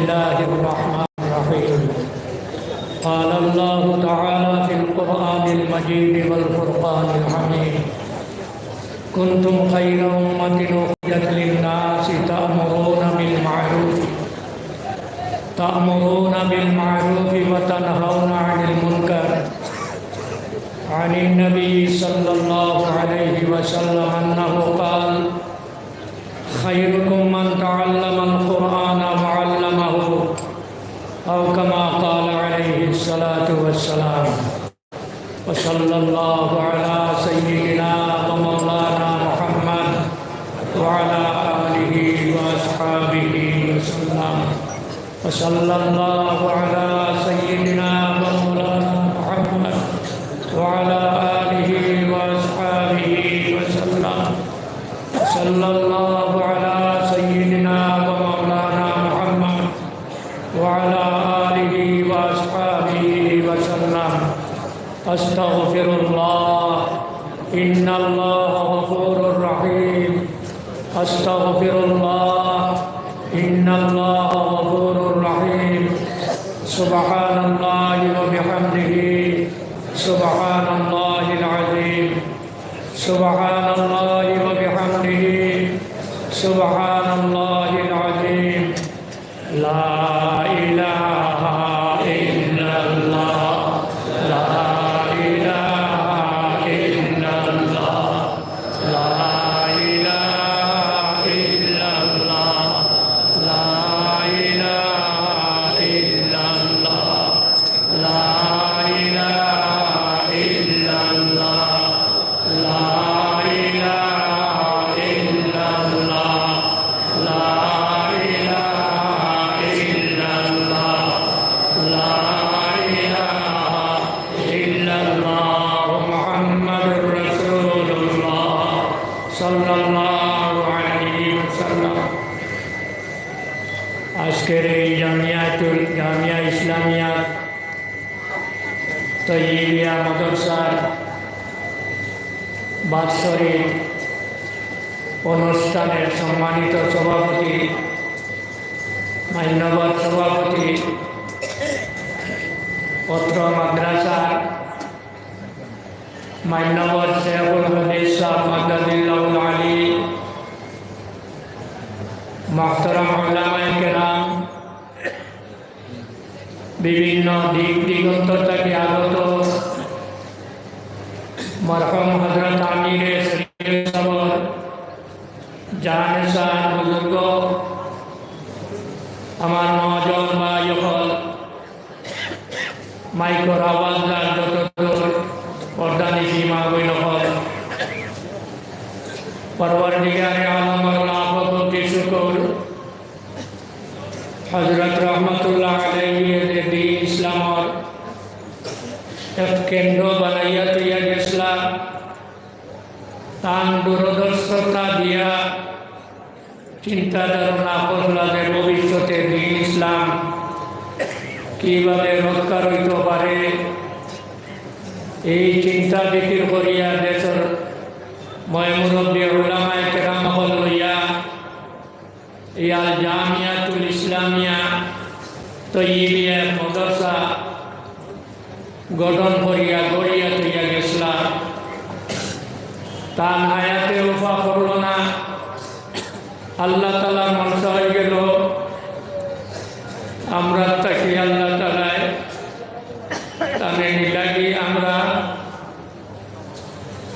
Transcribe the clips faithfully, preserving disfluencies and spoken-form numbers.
الله الرحمن الرحيم. قال الله تعالى في القرآن المجيد والفرقان الحميد: كنتم خير أمة أخرجت للناس تأمرون بالمعروف تأمرون بالمعروف وتنهون عن المنكر. عن النبي صلى الله عليه وسلم أنه قال: خيركم من تعلم القرآن وعلمه، أو كما قال عليه الصلاة والسلام. وصلى الله على سيدنا ومولانا محمد وعلى آله وأصحابه وسلم. وصلى الله على سيدنا ومولانا محمد وعلى آله وأصحابه وسلم. وصلى الله على سيدنا ومولانا محمد وعلى آله وأصحابه وسلم. أستغفر الله، إن الله غفور رحيم. أستغفر الله، إن الله غفور رحيم. سبحان الله وبحمده، سبحان الله العظيم. سبحان الله وبحمده، سبحان الله العظيم. لا إله إلا الله، لا إله إلا الله، لا إله إلا الله، لا إله إلا الله، لا إله إلا الله، لا إله إلا الله، لا إله إلا الله، لا إله إلا الله، محمد رسول الله، صلى الله عليه وسلم. আজকের এই জামিয়াতুল, জামিয়া ইসলামিয়া তৈয়বিয়া মাদ্রাসার বাৎসরিক অনুষ্ঠানের সম্মানিত সভাপতি, মান্যবর সভাপতি, অত্র মাদ্রাসার মান্যবর শেখুল হাদিস সাহেব মাদ্দাজিল্লাহুল আলী, মুহতারাম উলামায়ে কেরাম, বিভিন্ন দিক দিগন্ত থাকি আগত মরহুম হযরত আমিরে শরীয়ত সাহেবর জানেসান বুজুর্গ, আমার নওজোয়ান ভাই অকল, মাইকর আওয়াজ যার যতদূর, পর্দানিশি মা বইন অকল, পরওয়ারদিগারে আলমর লাখো কোটি শুকুর, হযরত রহমতুল্লাহ আলাইহি যে দ্বীন ইসলামর এক কেন্দ্র বানাইয়া তৈয়া গেছলা, তান দূরদর্শিতা দিয়া চিন্তা ধারণা করলা যে ভবিষ্যতে দ্বীন ইসলাম কিভাবে রক্ষা রইতে পারে। এই চিন্তা ফিকির করিয়া দেশর ময় মুরব্বী উলামায়ে কেরাম অকল লইয়া এই আল জামিয়াতুল ইসলামিয়া তৈয়বিয়া মাদ্রাসা গঠন করিয়া গড়িয়া তৈয়া গেছলা। তান হায়াতে উফা করল না, আল্লাহ তাআলা মনসা হয়ে গেল। আমরা তাকে আল্লাহ তাআলায় তানে নিলাগি আমরা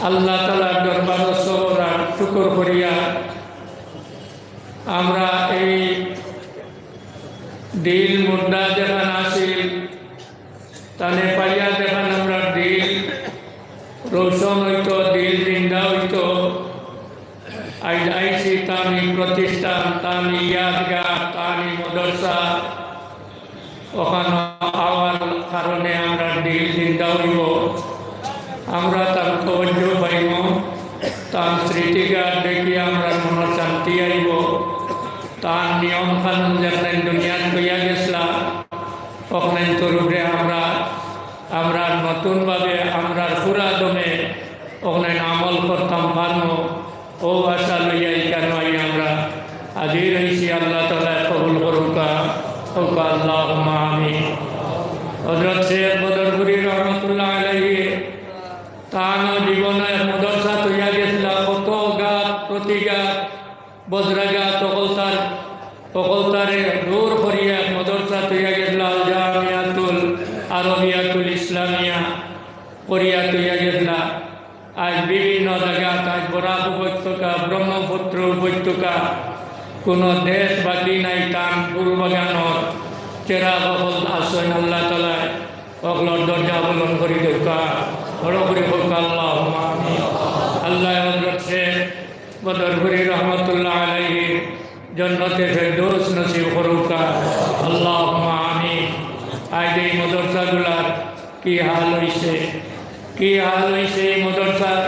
আল্লাহ তাআলার দরবারো সবর আর শুকর করিয়া আমরা এই দিল মুর্দা যেখান আছিল, তানে পাইয়া যেখান আমরা দিল রোশন হইতো, দিল জিন্দা হইতো। আইজ আইছি তানি প্রতিষ্ঠান, তানি ইয়াদগার, তানি মাদ্রাসা, ওখানো আওয়ার কারণে আমরা দিল জিন্দা হইব। আমরা তার তওয়াজ্জু পাইব, তার স্মৃতিগার দেখি আমরা মনো শান্তি আইব। তার নিয়ম কানুন যেখান দুনিয়াত কইয়া গেছলা, ওখান তরুপে আমরা, আমরা নতুনভাবে আমরা পুরা দমে ওখান আমল করতাম পারবো। ও আশা লইয়া এখানো আই আমরা হাজির হইছি। আল্লাহ তাআলায় কবুল করুকা। ও আল্লাহুম্মা আমিন। হযরত শেখ বদরপুরী রহমতুল্লাহ আলাইহি তান জীবনে এক মাদ্রাসা তৈয়া গেছিলা, কত ঘাত প্রতিঘাত বজ্রাঘাত অকলতার অকলতারে দূর করিয়া এক মাদ্রাসা তৈয়া গেছিলা, আল জামিয়াতুল আরবিয়াতুল ইসলামিয়া করিয়া তৈয়া গেছিলা। আজ বিভিন্ন জায়গা, আজ বরাক উপত্যকা, ব্রহ্মপুত্র উপত্যকা, কোনো দেশ বাকি নাই। তান ফুল বাগানর চেরা বহল আসন আল্লাহ তালায় অকলর দরজা বলন করি দেউকা, বড় করি কউকা, আল্লাহুম্মা আমিন। আল্লাহ হযরত শেখ বদরপুরী রহমতুল্লাহ আলাইহি জন্নতে ফেরদৌস নসিব করুকা, আল্লাহুম্মা আমিন। আজ এই মাদ্রাসাগুলার কি হাল হইছে, কি হাল হইছে এই মাদ্রাসার।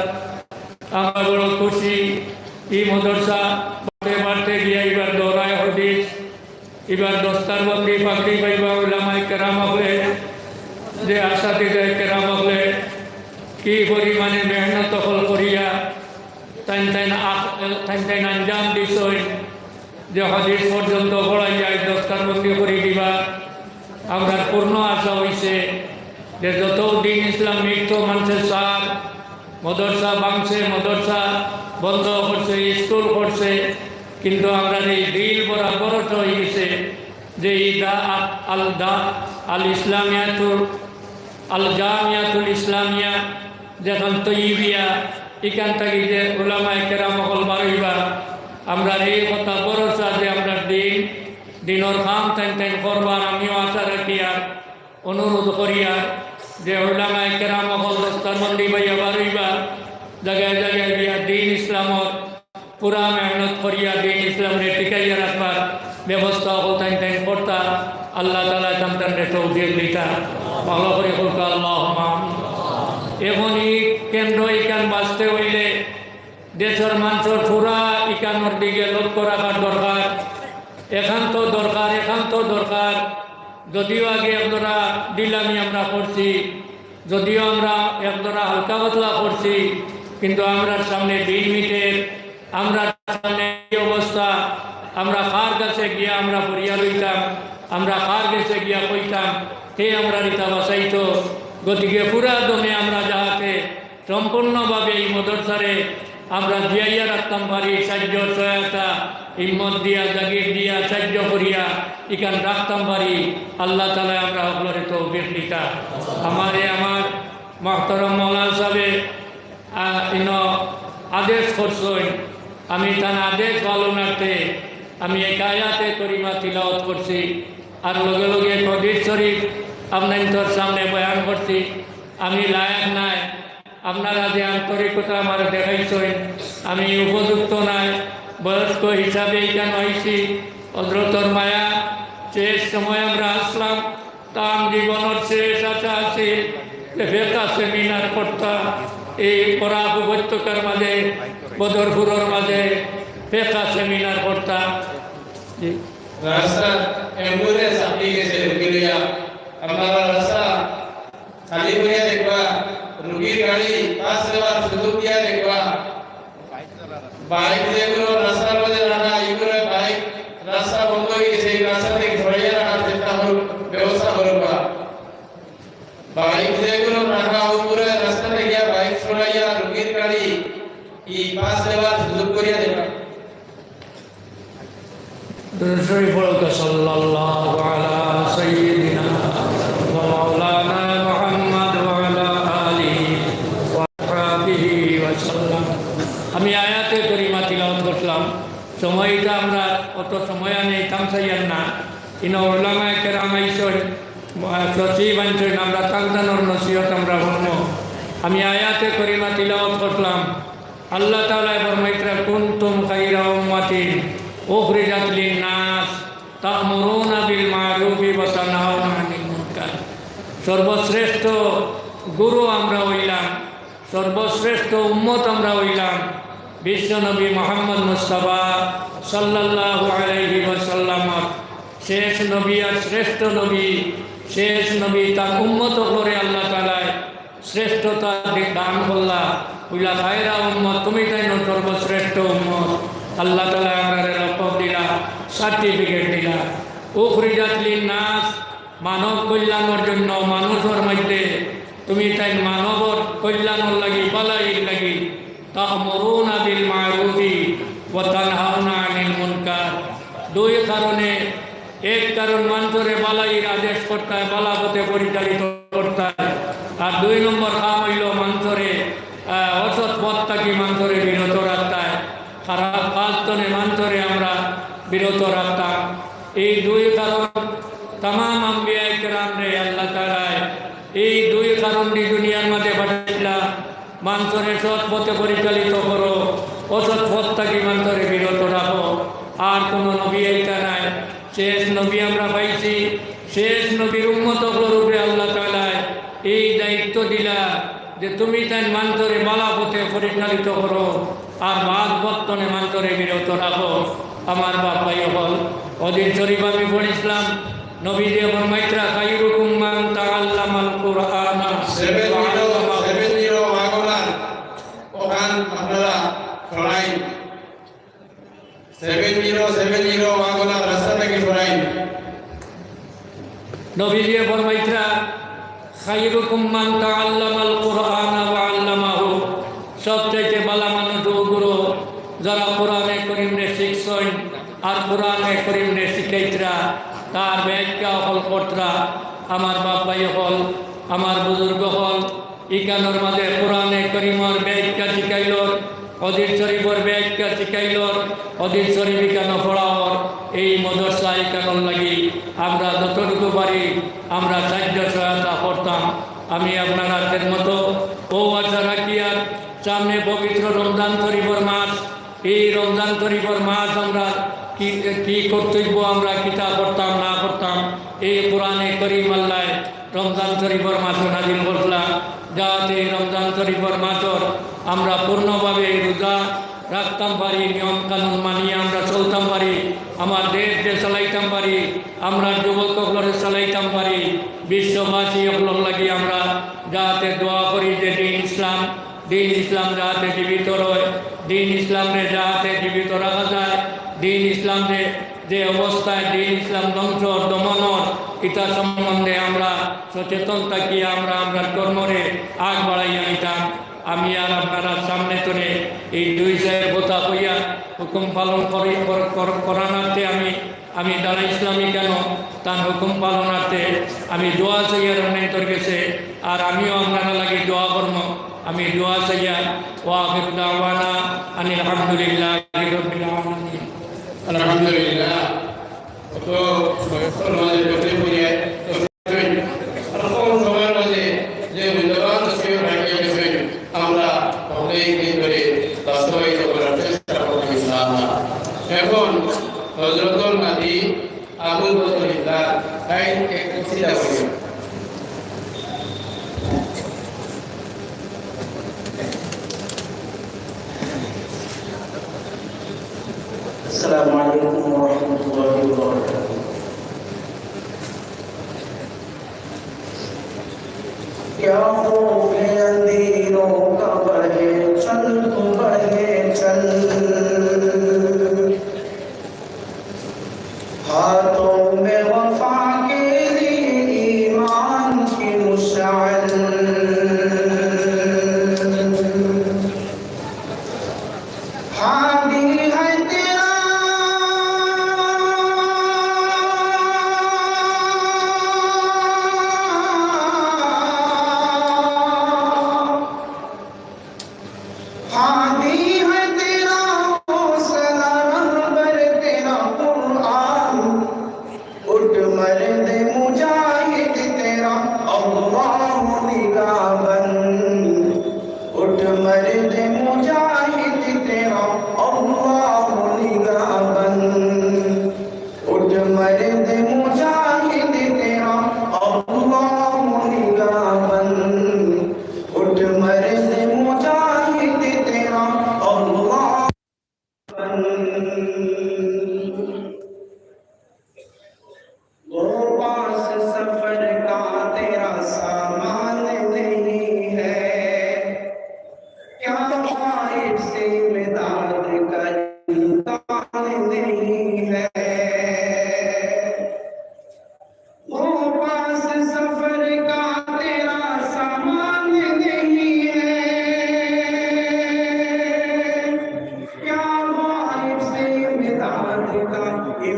আমরা বড় খুশি। এই মাদ্রাসা বাড়তে বাড়তে গিয়া এবার দৌরায়ে হাদিস, এবার দস্তারবন্দি পাগড়ি পাইবা উলামায়ে কেরাম অকলে, যে আসাতিজায়ে কেরাম অকলে কি পরিমাণে মেহনত অকল করিয়া তাইন তাইন আখ-, তাইন তাইন আঞ্জাম দিছইন, যে হাদিস পর্যন্ত পড়াইয়া দস্তারবন্দি করি দিবা। আমরার পূর্ণ আশা হইছে যে যত দিন ইসলাম মৃত্যু মানছে সার, মাদ্রাসা ভাঙছে, মাদ্রাসা বন্ধ করছে, স্কুল করছে, কিন্তু আমরার এই দিল বরাবর হয়ে গেছে যে এই দা-, আল দা-, আল ইসলামিয়াতুল, আল জামিয়াতুল ইসলামিয়া যেখান তৈবিয়া, এখান থাকি যে উলামায়ে কেরাম অকল বারইবা, আমরার এই কথা ভরসা যে আমরার দিন, দিনর কাম তাইন তাইন করবার আমিও আশা রাখিয়ার, অনুরোধ করিয়ার যে উলামায়ে কেরাম অকল দস্তারবন্দি বাইয়া বারইবা, জাগায় জাগায় গিয়া দিন ইসলামর পুরা মেহনত করিয়া দিন ইসলামরে টিকাইয়া রাখবার ব্যবস্থা অকল তাইন তাইন করতা। আল্লাহ তাআলায় তান তানরে তৌফিক দিতা। ভালা করি কউকা, আল্লাহুম্মা আমিন। এখন এই কেন্দ্র ইখান বাঁচতে হইলে দেশর মানষর পুরা ইখানর দিকে লক্ষ্য রাখার দরকার, একান্ত দরকার, একান্ত দরকার। যদিও আগে একজোড়া ঢিলামি আমরা করছি, যদিও আমরা একজোড়া হালকা পাতলা করছি, কিন্তু আমরার সামনে দিন মিটের, আমরার সামনে কি অবস্থা, আমরা কার কাছে গিয়া আমরা ফরিয়াদ লইতাম, আমরা কার কাছে গিয়া কইতাম, কে আমরার ইতা বাঁচাইতো। গতিকে পুরা দমে আমরা যাহাতে সম্পূর্ণভাবে এই মাদ্রাসারে আমরা জিয়াইয়া রাখতাম পারি, সাহায্য, সহায়তা, হিম্মত দিয়া, জাগির দিয়া, সাহায্য করিয়া ইখান রাখতাম পারি। আল্লাহ তাআলায় আমরা হকলরে তৌফিক দিতা। আমারে আমার মহতরম মৌলানা সাহেবে, আহ, ইনো আদেশ করছইন, আমি তান আদেশ পালনার্থে আমি এক আয়াতে করিমা তিলাওয়াত করছি, আর লগে লগে এক হাদিস শরীফ আপনাইন্তর সামনে বয়ান করছি। আমি লায়েক নায়, আপনারা যে আন্তরিকতা আমারে দেখাইছইন, আমি উপযুক্ত নায়, বয়স্ক হিসাবে ইখান আইছি। হযরতর মায়া, শেষ সময় আমরা আসলাম, তান জীবনর শেষ আশা আছিল যে ফেকা সেমিনার করতা, এই বরাক উপত্যকার মাঝে, বদরপুরর মাঝে ফেকা সেমিনার করতা। জি। রাস্তাত ambulance আটকি গেছে রুগী লইয়া। আপনারা রাস্তা খালি করিয়া দেখবা, রুগীর গাড়ি পাস দেওয়ার সুযোগ দিয়া দেখবা। বাইক যেগুলো রাস্তার মাঝে রাখা, এগুলো বাইক রাস্তা বন্ধ হয়ে গেছে, এই রাস্তা থেকে সরাইয়া রাখার চেষ্টা করুক, ব্যবস্থা করুক বা। বাইক যেগুলো রাখা, ওগুলো রাস্তা থেকে বাইক সরাইয়া রুগীর গাড়ি এই পাস দেওয়ার সুযোগ করিয়া দেবা। দুরূদ শরীফ পড়ুক, সাল্লাল্লাহু আলা সাইয়্যিদিনা ওয়া মাওলানা মুহাম্মদ ওয়া আলা আলিহি ওয়া সাহবিহি ওয়া সাল্লাম। আমি আয়াতে করিমা তিলাওয়াত করলাম, সময়টা আমরা অত সময় আনে ইতাম চাইয়ার না। ইনো উলামায়ে কেরাম আইছইন, সচিব আনছইন, আমরা তাকদানর নসিহত আমরা শুনবো। আমি আয়াতে করিমা তিলাওয়াত করলাম। আল্লাহ তাআলায় ফরমাইতরা, "কুনতুম খায়রা উম্মাতিন উখরিজাত লিন-নাস তা'মুরুনা বিল মা'রুফি ওয়া তানহাউনা আনিল মুনকার।" সর্বশ্রেষ্ঠ গুরু আমরা হইলাম, সর্বশ্রেষ্ঠ উম্মত আমরা হইলাম বিশ্বনবী মুহাম্মদ মুস্তাফা সাল্লাল্লাহু আলাইহি ওয়াসাল্লামর। শেষ নবী আর শ্রেষ্ঠ নবী, শেষ নবী তার উম্মত অকলরে আল্লাহ তাআলায় শ্রেষ্ঠতা দি-, দান করলা। কইলা, "খায়রা উম্মত, তুমি তাইন সর্বশ্রেষ্ঠ উম্মত।" আল্লাহ তাআলায় আমরারে লকব দিলা, সার্টিফিকেট দিলা। উখরিজাত লিন্নাস, মানব কল্যাণর জন্য, মানুষর মধ্যে তুমি তাইন মানবর কল্যাণর লাগি, বালাইর লাগি, তা'মুরুনা বিল মা'রুফি ওয়া তানহাউনা আনিল মুনকার। দুই কারণে, এক কারণ মানষরে বালাইর আদেশ করতায়, বালা পথে পরিচালিত করতায়, আর দুই নম্বর কাম অইলো মানষরে, আহ, অসৎ পথ থাকি মানষরে বিরত রাখতায়। খারাপ কাজ তনে মানষরে আমরা বিরত রাখতাম। এই দুই কারণ তামাম আম্বিয়ায়ে কেরামরে আল্লাহ তাআলায় এই দুই কারণদি দুনিয়ার মাঝে পাঠাইলা, মানষরে সৎ পথে পরিচালিত করো, অসৎ পথ থাকি মানষরে বিরত রাখো। আর কোনো নবী আইতা নায়, শেষ নবী আমরা পাইছি। শেষ নবীর উম্মত অকলর উপরে আল্লাহ তাআলায় এই দায়িত্ব দিলা যে তুমি তাইন মানষরে বালা পথে পরিচালিত করো, আর বাদ পথ তনে মানষরে বিরত রাখো। আমার বাপ ভাই অকল, হদিস শরীফ আমি পড়ছিলাম, নবীজিয়ে ফরমাইতরা, "খায়রুকুম মান তাআল্লামাল কুরআনা ওয়া আল্লামাহু।" সেভেন জিরো, সেভেন জিরো ওয়াগনার ওখান আপনারা সরাইন। সেভেন জিরো, সেভেন জিরো ওয়াগনার রাস্তা থাকি সরাইন। নবীজিয়ে ফরমাইতরা, "খায়রুকুম মান তাআল্লামাল কুরআনা ওয়া আল্লামাহু।" সবচাইতে বালা মানুষ অউ গুলো যারা কোরআনে করিমরে শিখছইন আর কোরআনে করিমরে শিখাইতরা, তার ব্যাখ্যা অকল করতরা। আমার বাপ ভাই অকল, আমার বুজুর্গ অকল, ইকানোর মাঝে কোরআনে করিমর ব্যাখ্যা শিখাইলর, হদিস শরীফর ব্যাখ্যা শিখাইলর, হদিস শরীফ ইকানো পড়াওর। এই মাদ্রাসা ইকানোর লাগি আমরা যতটুকু পারি আমরা সাহায্য সহায়তা করতাম। আমি আপনারার খেদমতো অউ আশা রাখিয়ার সামনে পবিত্র রমজান শরীফর মাস, এই রমজান শরীফর মাস আমরা কি, কি কর্তব্য আমরা কিতা করতাম না করতাম, এই কোরআনে করিম আল্লায় রমজান শরীফর মাসো নাজিল করলা, যাতে এই রমজান শরীফর মাসর আমরা পূর্ণভাবে রোজা রাখতাম পারি, নিয়ম কানুন মানিয়া আমরা চলতাম পারি, আমার দেশ যে চালাইতাম পারি, আমরা যুবক অকলরে চালাইতাম পারি, বিশ্ববাসী অকলর লাগি আমরা যাতে দোয়া করি যে দিন ইসলাম, দিন ইসলাম যাতে জীবিত রয়, দিন ইসলামরে যাতে জীবিত রাখা যায়, দিন ইসলামরে যে অবস্থায় দিন ইসলাম ধ্বংস, দমনর, ইতা সম্বন্ধে আমরা সচেতন থাকি, আমরা আমরার কর্মরে আগ বাড়াইয়া নিতাম। আমি আর আপনারার সামনে তনে এই দুই চাইর কথা কইয়া হুকুম পালন করি, কর-, কর-, করানার্থে আমি, আমি দাঁড়াইছিলাম ইকানো, তান হুকুম পালনার্থে আমি দোয়া চাইয়ার অনেকর গেছে, আর আমিও আপনারার লাগি দোয়া করমু। আমি দোয়া চাইয়া, ওয়া আখিরু দাওয়ানা আনিল হামদুলিল্লাহি রাব্বিল আলামিন। আলহামদুলিল্লাহ। তো সমাজের প্রতি পর্যায়ে আর কম সময়ের মাঝে যে মূল্যবান তসবিহ ভাঙিয়ে গেছেন, আমরা অনেক দিন ধরে বাস্তবায়িত করার চেষ্টা করব ইনশাআল্লাহ। এখন হযরতুল মাহদি আবু বকর ইমদাদ তাইন এক কবিতা পড়বেন। السلام عليكم ورحمة الله وبركاته. کیا خوف ہے اندھیروں کا، بڑھے چل تو بڑھے چل، ہاتھوں میں وفا کے لیے ایمان کی مشعل۔ ہادی ہے تیرا ہادی ہے تیرا حوصلہ رہبر تیرا قرآن،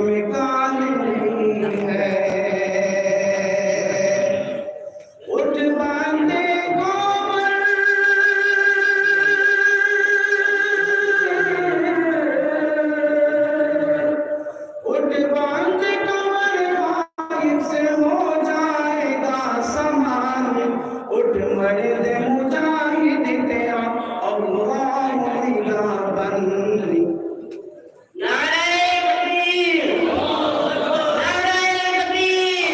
में कान नहीं है। उठ बांधे कमर, उठ बांधे कमर, गायब से हो जाएगा सामान। उठ मर्द मुजाहिद तेरा अल्लाह निगाहबंद। नाराए तकबीर, नाराए तकबीर।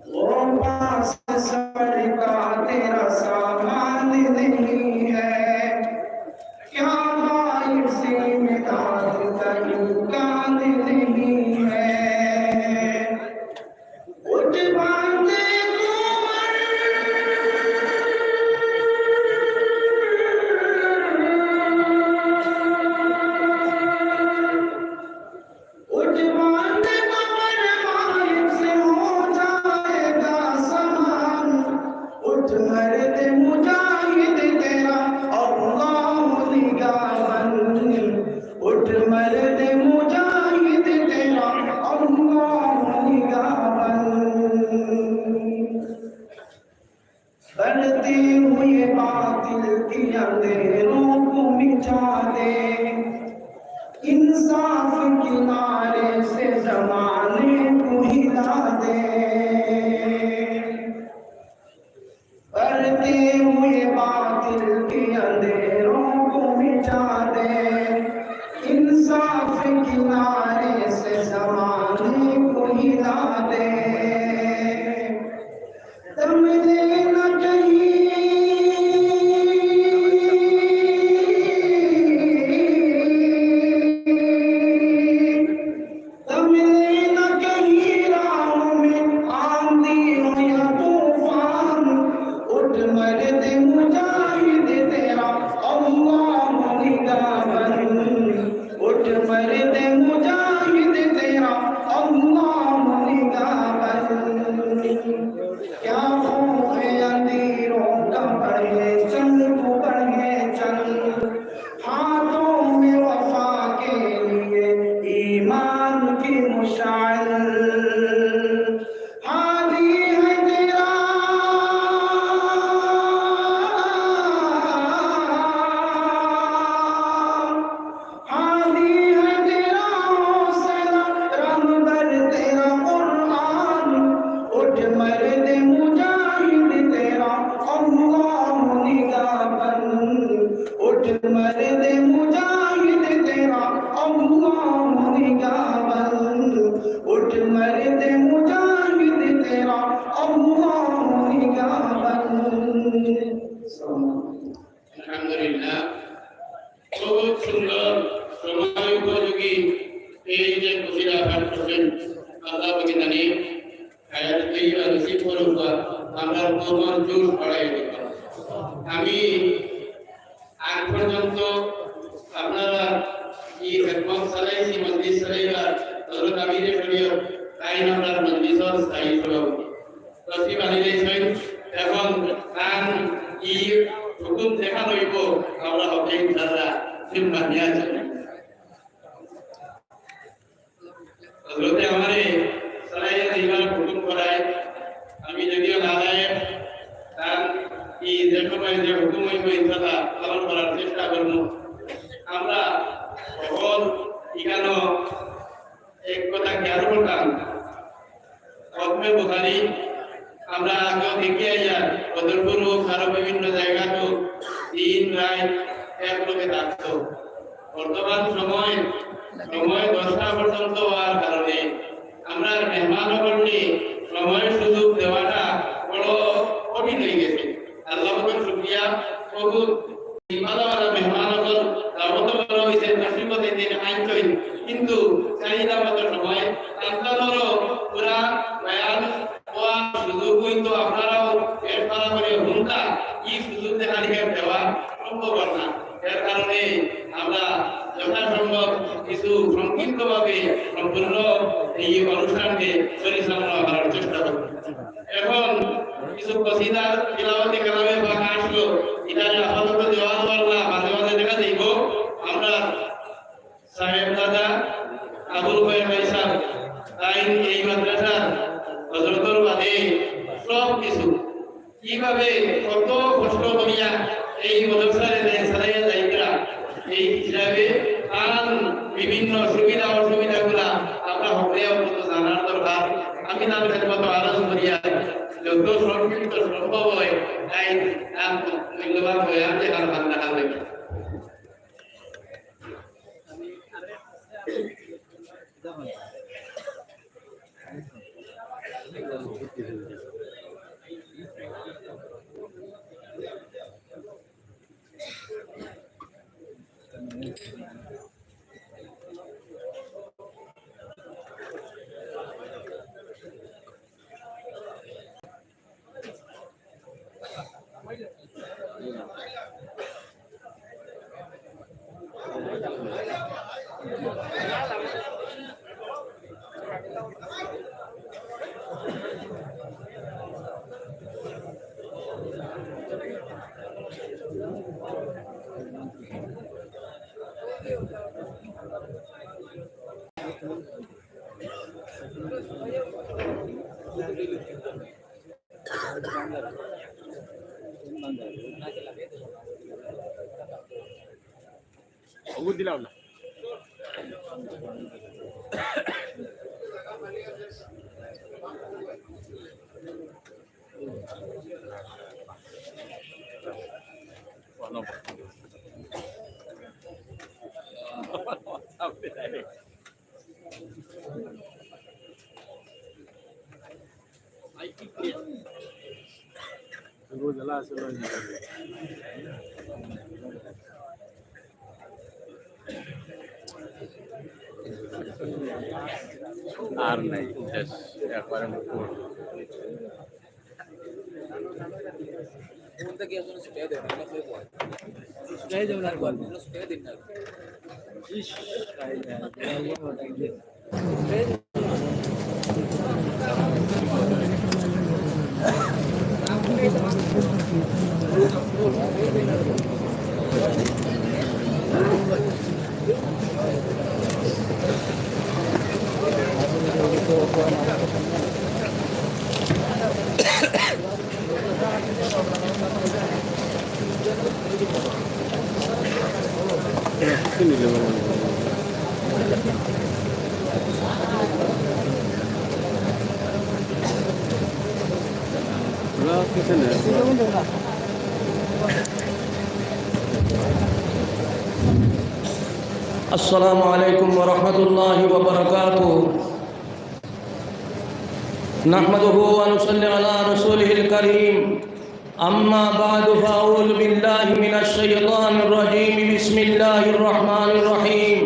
वो पास सड़का तेरा सामान नहीं है, क्या मायूसी में आज का इम्कान नहीं है। उठ बांधे कमर, उठ बांधे कमर, गायब से हो जाएगा सामान। उठ मर्द मुजाहिद तेरा अल्लाह निगाहबंद। उठ मर्द मुजाहिद तेरा अल्लाह निगाहबंद। बढ़ते हुए बातिल के अंधेरों को मिटा दे, इंसाफ किनारे से जमाने को हिला दे। बढ़ते हुए बातिल के अंधेरों को मिटा दे, इंसाफ किनारे से जमाने को हिला दे। दम लेना कहीं, दम लेना कहीं राहों में आंधी हो या तूफान। उठ मर्द मुजाहिद तेरा अल्लाह निगाहबंद। उठ मर्द मुजाहिद तेरा अल्लाह निगाहबंद। क्या खौफ है अंधेरों का, बढ़े चल तू बढ़े चल। हाथों में वफा के लिए ईमान की मुशाल। हादी है तेरा, हादी है तेरा हौसला, रहबर तेरा कुरान। उठ मर्द मुजाहिद तेरा अल्लाह निगाहबंद। उठ मर्द मुजाहिद तेरा अल्लाह निगाहबंद। उठ मर्द मुजाहिद तेरा अल्लाह निगाहबंद। আলহামদুলিল্লাহ, খুব সুন্দর, সময় উপযোগী এই যে কসিদা পাঠ করছেন, আল্লাহ পাকে জানি হায়াত তৈয়বা নসিব করুক, আমরা কওমর জোশ বাড়াই দিক। আমি আগ পর্যন্ত আপনারা এই খেদমত চালাইছি, মজলিস চালাইবার, হযরত আমিরে শরীয়ত, তাইন আমরার মজলিসর স্থায়ী সভাপতি। তশরিফ আনি দিয়েছেন। এখন তান কি হুকুম দেখান অইবো, আমরা হকলে ইনশাআল্লাহ জিম্মা নিয়া যাই। হযরতে আমারে সালাইয়া দিবার হুকুম করায়, আমি যদিও নালায়েক, তান কি যে সময় যে হুকুম অইবো ইনশাআল্লাহ পালন করার চেষ্টা করমু। আমরা সকল ইখানো এক কথা খেয়াল করতাম, প্রথমে বুখারি, আমরা আগেও দেখি আইয়ার, বদরপুর হোক, আরো বিভিন্ন জায়গাত হোক, দিন রাইত এক লগে থাকতো। বর্তমান সময়, সময় দশটা পর্যন্ত হওয়ার কারণে আমরা মেহমান অকলরে সময় সুযোগ দেওয়াটা বড় কঠিন হয়ে গেছে। আল্লাহ পাকের শুকরিয়া, কবুল। ইমানওয়ালা মেহমান অকল দাওয়াত করা হয়েছে, তশরিফ দিন আনছইন, কিন্তু চাহিদা মতো সময় সন্তানরও পুরা বয়ান হওয়ার সুযোগ হইতো, আপনারাও পেট ফাড়া করে হুনতা, এই সুযোগ দেখা দিকে দেওয়া সম্ভব না। এর কারণে আমরা যথাসম্ভব কিছু সংক্ষিপ্তভাবে সম্পূর্ণ এই অনুষ্ঠানকে পরিচালনা করার চেষ্টা করব। এখন কিছু কসিদার তিলাওয়াতে কালামে পাক আসলো, এটা আপাতত দেওয়া হওয়ার না, মাঝে মাঝে দেখা যাইব। আমরা সাহেব দাদা আবুল কয়েম ভাই সাহেব, তাই এই মাদ্রাসার হজরতর বাদে সব কিছু কিভাবে কত কষ্ট করিয়া এই মাদ্রাসারে দেয় চালাইয়া যাইতরা, এই হিসাবে তান বিভিন্ন সুবিধা অসুবিধাগুলা আমরা হকলে অন্তত জানার দরকার। আমি তার খেদমত আরজ করিয়া যত সংক্ষিপ্ত সম্ভব হয়, তাই তার মূল্যবান বয়ান দেখার ভান্ডার হবে। আর নাই, শেষ, একবারে মুকুট। ফোনটা কি এখন ছুটাই দেবেন? ছুটাই দেবেন আর বলবেন। ছুটাই দিন না। ইস, السلام عليكم ورحمة الله وبركاته. نحمده ونصلي على رسوله الكريم. أما بعد، فأعوذ بالله من الشيطان الرجيم. بسم الله الرحمن الرحيم.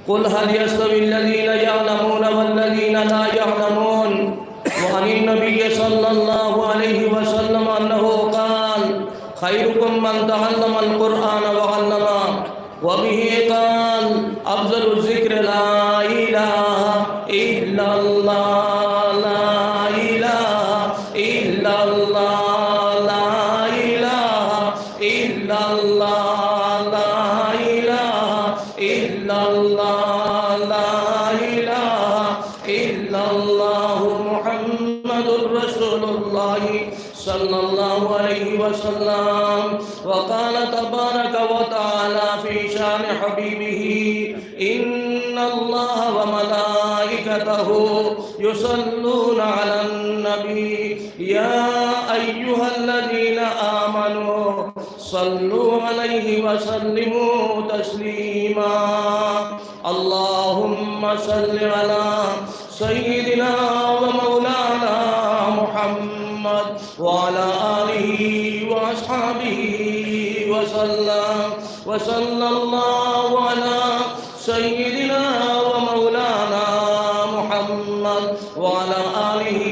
قل هل يستوي الذين يعلمون والذين لا يعلمون؟ وعن النبي صلى الله عليه وسلم أنه قال: خيركم من تعلم القرآن وعلمه. وبه قال: أفضل الذكر لا إله إلا الله، لا إله إلا الله، لا إله إلا الله، لا إله إلا الله، لا إله إلا الله، محمد رسول الله. صلى الله عليه وسلم. وقال تبارك وتعالى في شان حبيبه: إن الله وملائكته وملائكته يصلون على النبي، يا أيها الذين آمنوا صلوا عليه وسلموا تسليما. اللهم صل على سيدنا ومولانا محمد وعلى آله وأصحابه وسلم. وصلى الله على سيدنا ومولانا محمد وعلى آله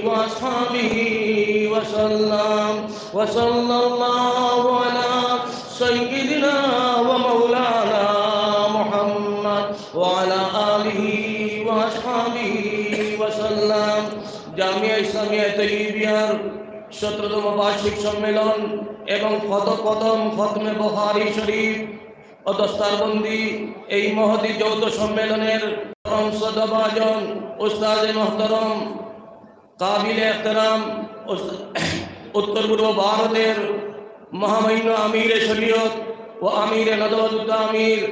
وأصحابه وسلم. وصلى الله على سيدنا ومولانا محمد وعلى آله وأصحابه وسلم. জামিয়া ইসলামিয়া তৈয়বিয়ার সতেরোতম বার্ষিক সম্মেলন এবং খত-, প্রথম খতমে বুখারী শরীফ ও দস্তারবন্দি এই মহতী যৌথ সম্মেলনের পরম শ্রদ্ধাভাজন উস্তাদে মোহতরম, কাবিলে এহতরাম উস-, উত্তর পূর্ব ভারতের মহামান্য আমিরে শরীয়ত ও আমিরে নদওয়াতুত তামির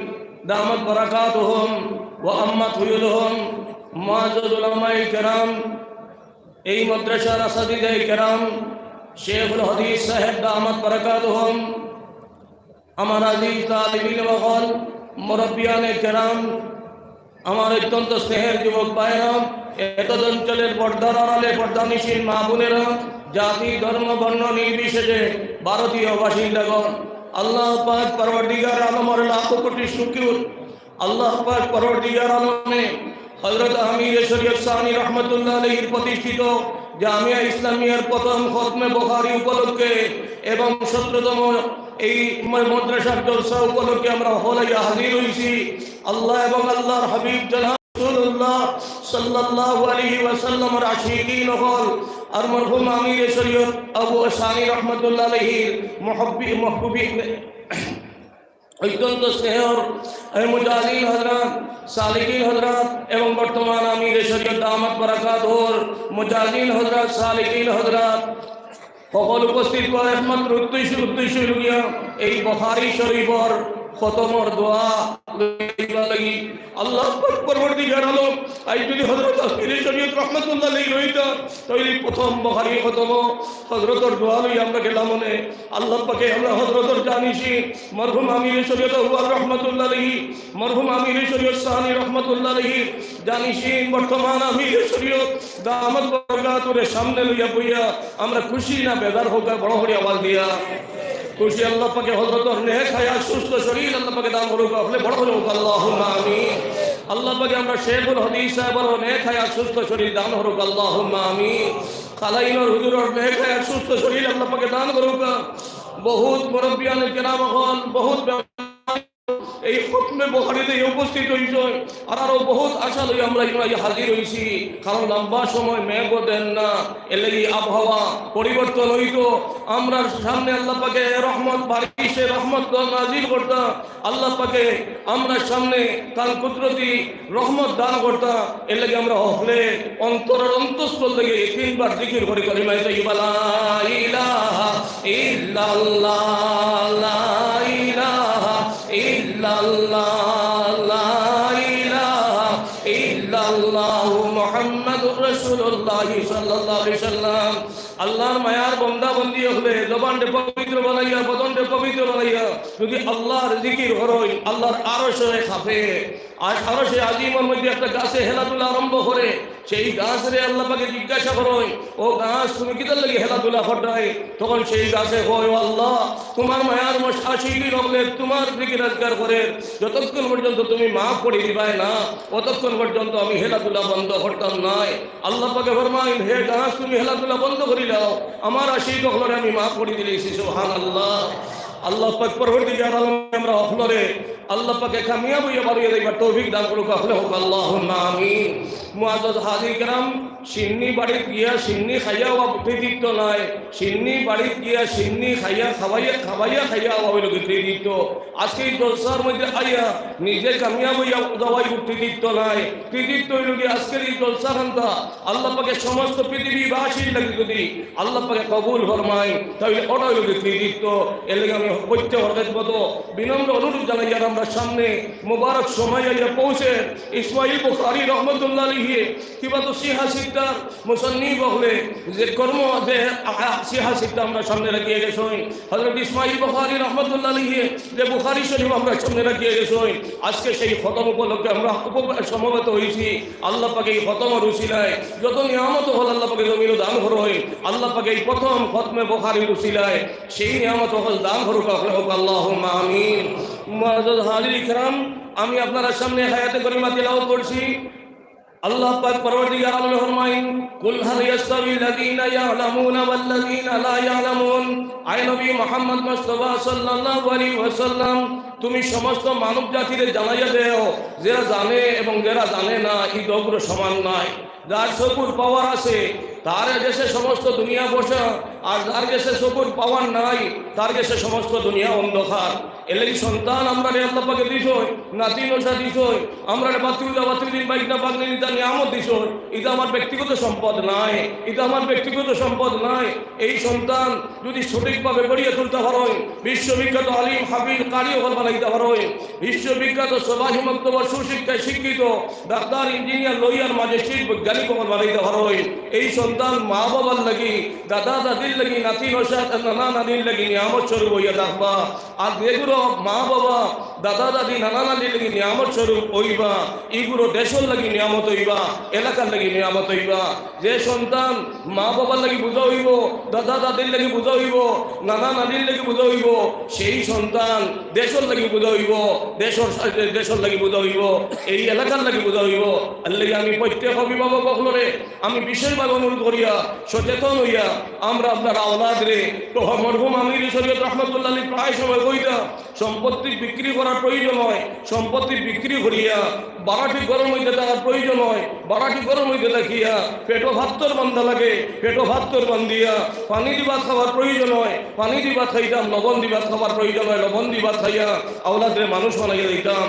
দামাত বারাকাতুহুম ওয়া আম্মাত হুয়ুলুহুম, মুআজ্জাজ উলামায়ে কেরাম, এই মাদ্রাসার আসাতিজায়ে কেরাম, শেখুল হাদিস সাহেব দামাত বারাকাতুহুম, আমার আজিজ তালিব ইলম অকল, মুরব্বিয়ানে কেরাম, আমার অত্যন্ত স্নেহের যুবক ভাইরা, এতদ অঞ্চলের পর্দার আড়ালে পর্দানিশীন মা বোনেরা, জাতি, ধর্ম, বর্ণ নির্বিশেষে ভারতীয় বাসিন্দাগণ, আল্লাহ পাক পরওয়ারদিগার আলমর লাখো কোটি শুকর, আল্লাহ পাক পরওয়ারদিগার আলমে হযরত আমিরে শরীয়ত সানি রহমতুল্লাহ আলাইহির প্রতিষ্ঠিত জামিয়া ইসলামিয়ার প্রথম খতমে বুখারী উপলক্ষে এবং সতেরোতম এই ম-, মাদ্রাসার জলসা উপলক্ষে আমরা হলে হাজির হইছি। আল্লাহ এবং আল্লাহর হাবিব জনাব রাসূলুল্লাহ সাল্লাল্লাহু আলাইহি ওয়াসাল্লামর আশিকিন অকল আর মরহুম আমিরে শরীয়ত আবু সানি রহমতুল্লাহ আলাইহির মুহব্বি-, মুহব্বি-, অত্যন্ত স্নেহর এই মুজাহিদিন হযরত, সালিকিন হযরত এবং বর্তমান আমিরে শরীয়ত দামাত বারাকাতুহুর মুজাহিদিন হযরত, সালিকিন হযরত, সকল উপস্থিত অকল একমাত্র উদ্দেশ্য, উদ্দেশ্য অইলো গিয়া এই বুখারী শরীফর খতমর দোয়া লইবার লাগি। আল্লাহ পাক পরওয়ারদিগার আলম, আইজ যদি হযরত আমিরে শরীয়ত রহমতুল্লাহ আলাইহি রইতা, তাইলে প্রথম বুখারী খতম হযরতর দোয়া লই আমরা গেলাম অনে। আল্লাহ পাকে আমরা হযরতর জানিশিন মরহুম আমিরে শরীয়ত আউয়াল রহমতুল্লাহ আলাইহি, মরহুম আমিরে শরীয়ত সানি রহমতুল্লাহ আলাইহি, জানিশিন বর্তমান আমিরে শরীয়ত দামাত বারাকাতুহুরে সামনে লইয়া বইয়া আমরা খুশি না বেজার হউক, বড় করি আওয়াজ দিয়া। খুশি। আল্লাহ পাকে হযরতর নেক হায়াত, সুস্থ শরীর আল্লাহ পাকে দান করুক। আপনি বড় করি হউক, আল্লাহুম্মা আমিন। আল্লাহ পাকে আমরা শেখুল হাদিস সাহেবর নেক হায়াত, সুস্থ শরীর দান করুক, আল্লাহুম্মা আমিন। কালাইনর হুজুরর নেক হায়াত, সুস্থ শরীর আল্লাহ পাকে দান করুক। বহুত মুরব্বিয়ানে কেরাম অকল, বহুত এই খতমে বুখারীতে উপস্থিত হইছইন, আর আরো বহুত আশা লই আমরা ইনো আইয়া হাজির হইছি। কারণ লম্বা সময় মেঘও দেন না, এর লাগি আবহাওয়া পরিবর্তন হইতো। আমরা সামনে আল্লাহ পাকে রহমত, বারিশে রহমত নাজিল করতা। আল্লাহ পাকে আমরা সামনে তান কুদরতি রহমত দান করতা। এর লাগি আমরা হকলে অন্তরর অন্তঃস্থল থাকি তিনবার জিকির করি, করি, কলিমায়ে তৈয়বা, লা ইলাহা ইল্লাল্লাহ, লা ইলাহা ইল্লাল্লাহ, লা ইলাহা ইল্লাল্লাহু মুহাম্মাদুর রাসূলুল্লাহ সাল্লাল্লাহু আলাইহি সাল্লাম। আল্লাহর মায়ার বন্দা বন্দি হকলে জবানরে পবিত্র বানাইয়া, বদনরে পবিত্র বানাইয়া যদি আল্লাহর জিকির করইন, আল্লাহর আরশে কাঁপে। আর আরশে আজিমর মধ্যে একটা গাছে খেলাধুলা আরম্ভ করে, সেই গাছরে আল্লাহ পাকে জিজ্ঞাসা করইন, "ও গাছ, তুমি কিতার লাগি খেলাধুলা কররায়?" তখন সেই গাছে কয়, "ও আল্লাহ, তুমার মায়ার মশ-, আশিকিন অকলে তুমার জিকির আজকার করের, যতক্ষণ পর্যন্ত তুমি মাফ করি দিবায় না, অতক্ষণ পর্যন্ত আমি খেলাধুলা বন্ধ করতাম নায়।" আল্লাহ পাকে ফরমাইন, "হে গাছ, তুমি খেলাধুলা বন্ধ করি লাও, আমার আশিক অকলরে আমি মাফ করি দিলাইছি।" সুবহানাল্লাহ। আল্লাহ পাক পরওয়ারদিগার আলম আমরা হকলরে আল্লাহ পাকে কামিয়াব অইয়া বারইয়া যাইবার তৌফিক দান করুক, আপনি হউক, আল্লাহুম্মা আমিন। মুআজ্জাজ হাজির কেরাম, শিন্নি বাড়িত গিয়া শিন্নি খাইয়া অওয়া কৃতিত্ব নায়, শিন্নি বাড়িত গিয়া শিন্নি খাইয়া, খাওয়াইয়া, খাওয়াইয়া খাইয়া অওয়া অইলো গি কৃতিত্ব। আজকে এই জলসার মধ্যে আইয়া নিজে কামিয়াব অইয়া যাওয়াই কৃতিত্ব নায়, কৃতিত্ব অইলো গি আজকের এই জলসা খানতা আল্লাহ পাকে সমস্ত পৃথিবীবাসীর লাগি যদি আল্লাহ পাকে কবুল ফরমাইন, তাইলে ওটা অইলো গি কৃতিত্ব। এর লাগি আমি প্রত্যেকর খেদমতো বিনম্র অনুরোধ জানাইয়ার আমরার সামনে মোবারক সময় আইয়া পৌঁছে ইসমাইল বুখারী রহমতুল্লাহ আলাইহি কিতাবুস সিহা সিত্তার মুসান্নিফ অকলে যে কর্ম, যে আ-, আ-, সিহা সিত্তা আমরার সামনে রাখিয়া গেছইন, হযরত ইসমাইল বুখারী রহমতুল্লাহ আলাইহি যে বুখারী শরীফ আমরার সামনে রাখিয়া গেছইন, আজকে সেই খতম উপলক্ষে আমরা উপ-, সমবেত হইছি। আল্লাহ পাকে এই খতমর উসিলায় যত নিয়ামত অকল আল্লাহ পাকে জমিনো দান করইন, আল্লাহ পাকে এই প্রথম খতমে বুখারীর উসিলায় সেই নিয়ামত অকল দান করুক, আপনি হোক, আল্লাহুম্মা আমিন। মুআজ্জাজ হাজির ইকরাম, আমি আপনারার সামনে আয়াতে কারিমা তিলাওয়াত করছি। আল্লাহ পাক পরওয়ারদিগার আলমে ফরমাইন, "কুল হাল ইয়াস্তাবিল লাযীনা ইয়ালামুনা ওয়াল লাযীনা লা ইয়ালামুন।" আয় নবী মুহাম্মদ মুস্তাফা সাল্লাল্লাহু আলাইহি ওয়াসাল্লাম, তুমি সমস্ত মানব জাতিরে জানাইয়া দেও, যারা জানে এবং যারা জানে না, এই দুইগুলো সমান নয়। যার চকুর পাওয়ার আছে, তার গেছে সমস্ত দুনিয়া বসা, আর যার গেছে চকুর পাওয়ার নাই, তার গেছে সমস্ত দুনিয়া অন্ধকার। এর লাগি সন্তান আমরারে আল্লাহ পাকে দিছইন, নাতি নশা দিছইন, আমরারে বাতিউল্লাহ বাতিউদ্দিন ভাইগ্না ভাগ্নিন ইতা নিয়ামত দিছইন। ইতা আমার ব্যক্তিগত সম্পদ নায়, ইতা আমার ব্যক্তিগত সম্পদ নায়। এই সন্তান যদি সঠিকভাবে গড়িয়া তুলতা পারইন, বিশ্ববিখ্যাত আলিম, হাফিজ, কারি অকল বানাইতা পারইন, বিশ্ববিখ্যাত সবাহি মক্তবর সুশিক্ষায় শিক্ষিত ডাক্তার, ইঞ্জিনিয়ার, লয়ার, ম্যাজিস্ট্রেট, বৈজ্ঞানিক অকল বানাইতা পারইন, এই সন্তান মা বাবার লাগি, দাদা দাদির লাগি, নাতি নশা, নানা নানির লাগি নিয়ামত স্বরূপ অইয়া থাকবা। আর যেগুলো মা বাবা, দাদা দাদি, নানা নানির লাগি নিয়ামত স্বরূপ অইবা, ইগুলো দেশর লাগি নিয়ামত অইবা, এলাকার লাগি নিয়ামত অইবা। যে সন্তান মা বাবার লাগি বুঝা অইবো, দাদা দাদির লাগি বুঝা অইবো, নানা নানির লাগি বুঝা অইবো, সেই সন্তান দেশর লাগি বুঝা অইবো, দেশর, দেশর লাগি বুঝা অইবো, এই এলাকার লাগি বুঝা অইবো। এর লাগি আমি প্রত্যেক অভিভাবক অকলরে আমি বিশেষভাবে অনুরোধ করিয়া, সচেতন অইয়া, আমরা আপনার আওলাদরে, তো মরহুম আমির শরীয়ত রহমতুল্লাহ আলাইহি প্রায় সময় কইতা, সম্পত্তি বিক্রি করার প্রয়োজন হয়, সম্পত্তি বিক্রি করিয়া বাড়াটি ঘরর মধ্যে থাকার প্রয়োজন হয়, বাড়াটি ঘরর মধ্যে থাকিয়া পেটো ভাতর বান্ধা লাগে, পেটো ভাতর বান্ধিয়া পানি দি ভাত খাওয়ার প্রয়োজন হয়, পানি দি ভাত খাইতাম, লবণ দি ভাত খাওয়ার প্রয়োজন হয়, লবণ দি ভাত খাইয়া আওলাদরে মানুষ বানাইয়া দিতাম।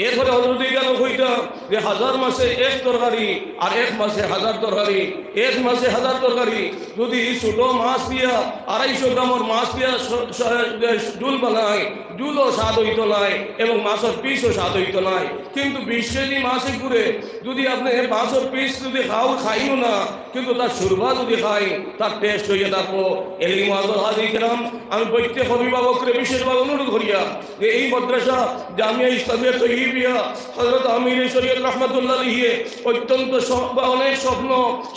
এরপরে হজরতে ইখানো কইতা যে হাজার মাছে এক তরকারি আর এক মাছে হাজার তরকারি, এক মাছে হাজার তরকারি। যদি ছোট মাছ দিয়া, আড়াইশো গ্রামর মাছ দিয়া স-, স-, ঝুল বানায়, ঝুলও স্বাদ অইতো নায় এবং মাছর পিসও স্বাদ অইতো নায়। কিন্তু বিশ কেজি মাছ এগুরে যদি আপনে মাছর পিস যদি খাও, খাইও না, কিন্তু তার সুরবা যদি খাই, তার টেস্ট অইয়া থাকবো। এর লাগি মুআজ্জাজ হাজির ইকরাম, আমি প্রত্যেক অভিভাবকরে বিশেষভাবে অনুরোধ করিয়া যে এই মাদ্রাসা জামিয়া ইসলামিয়া তৈয়বিয়া হযরত আমিরে শরীয়ত রহমতুল্লাহ আলাইহি অত্যন্ত স-, বা অনেক স্বপ্ন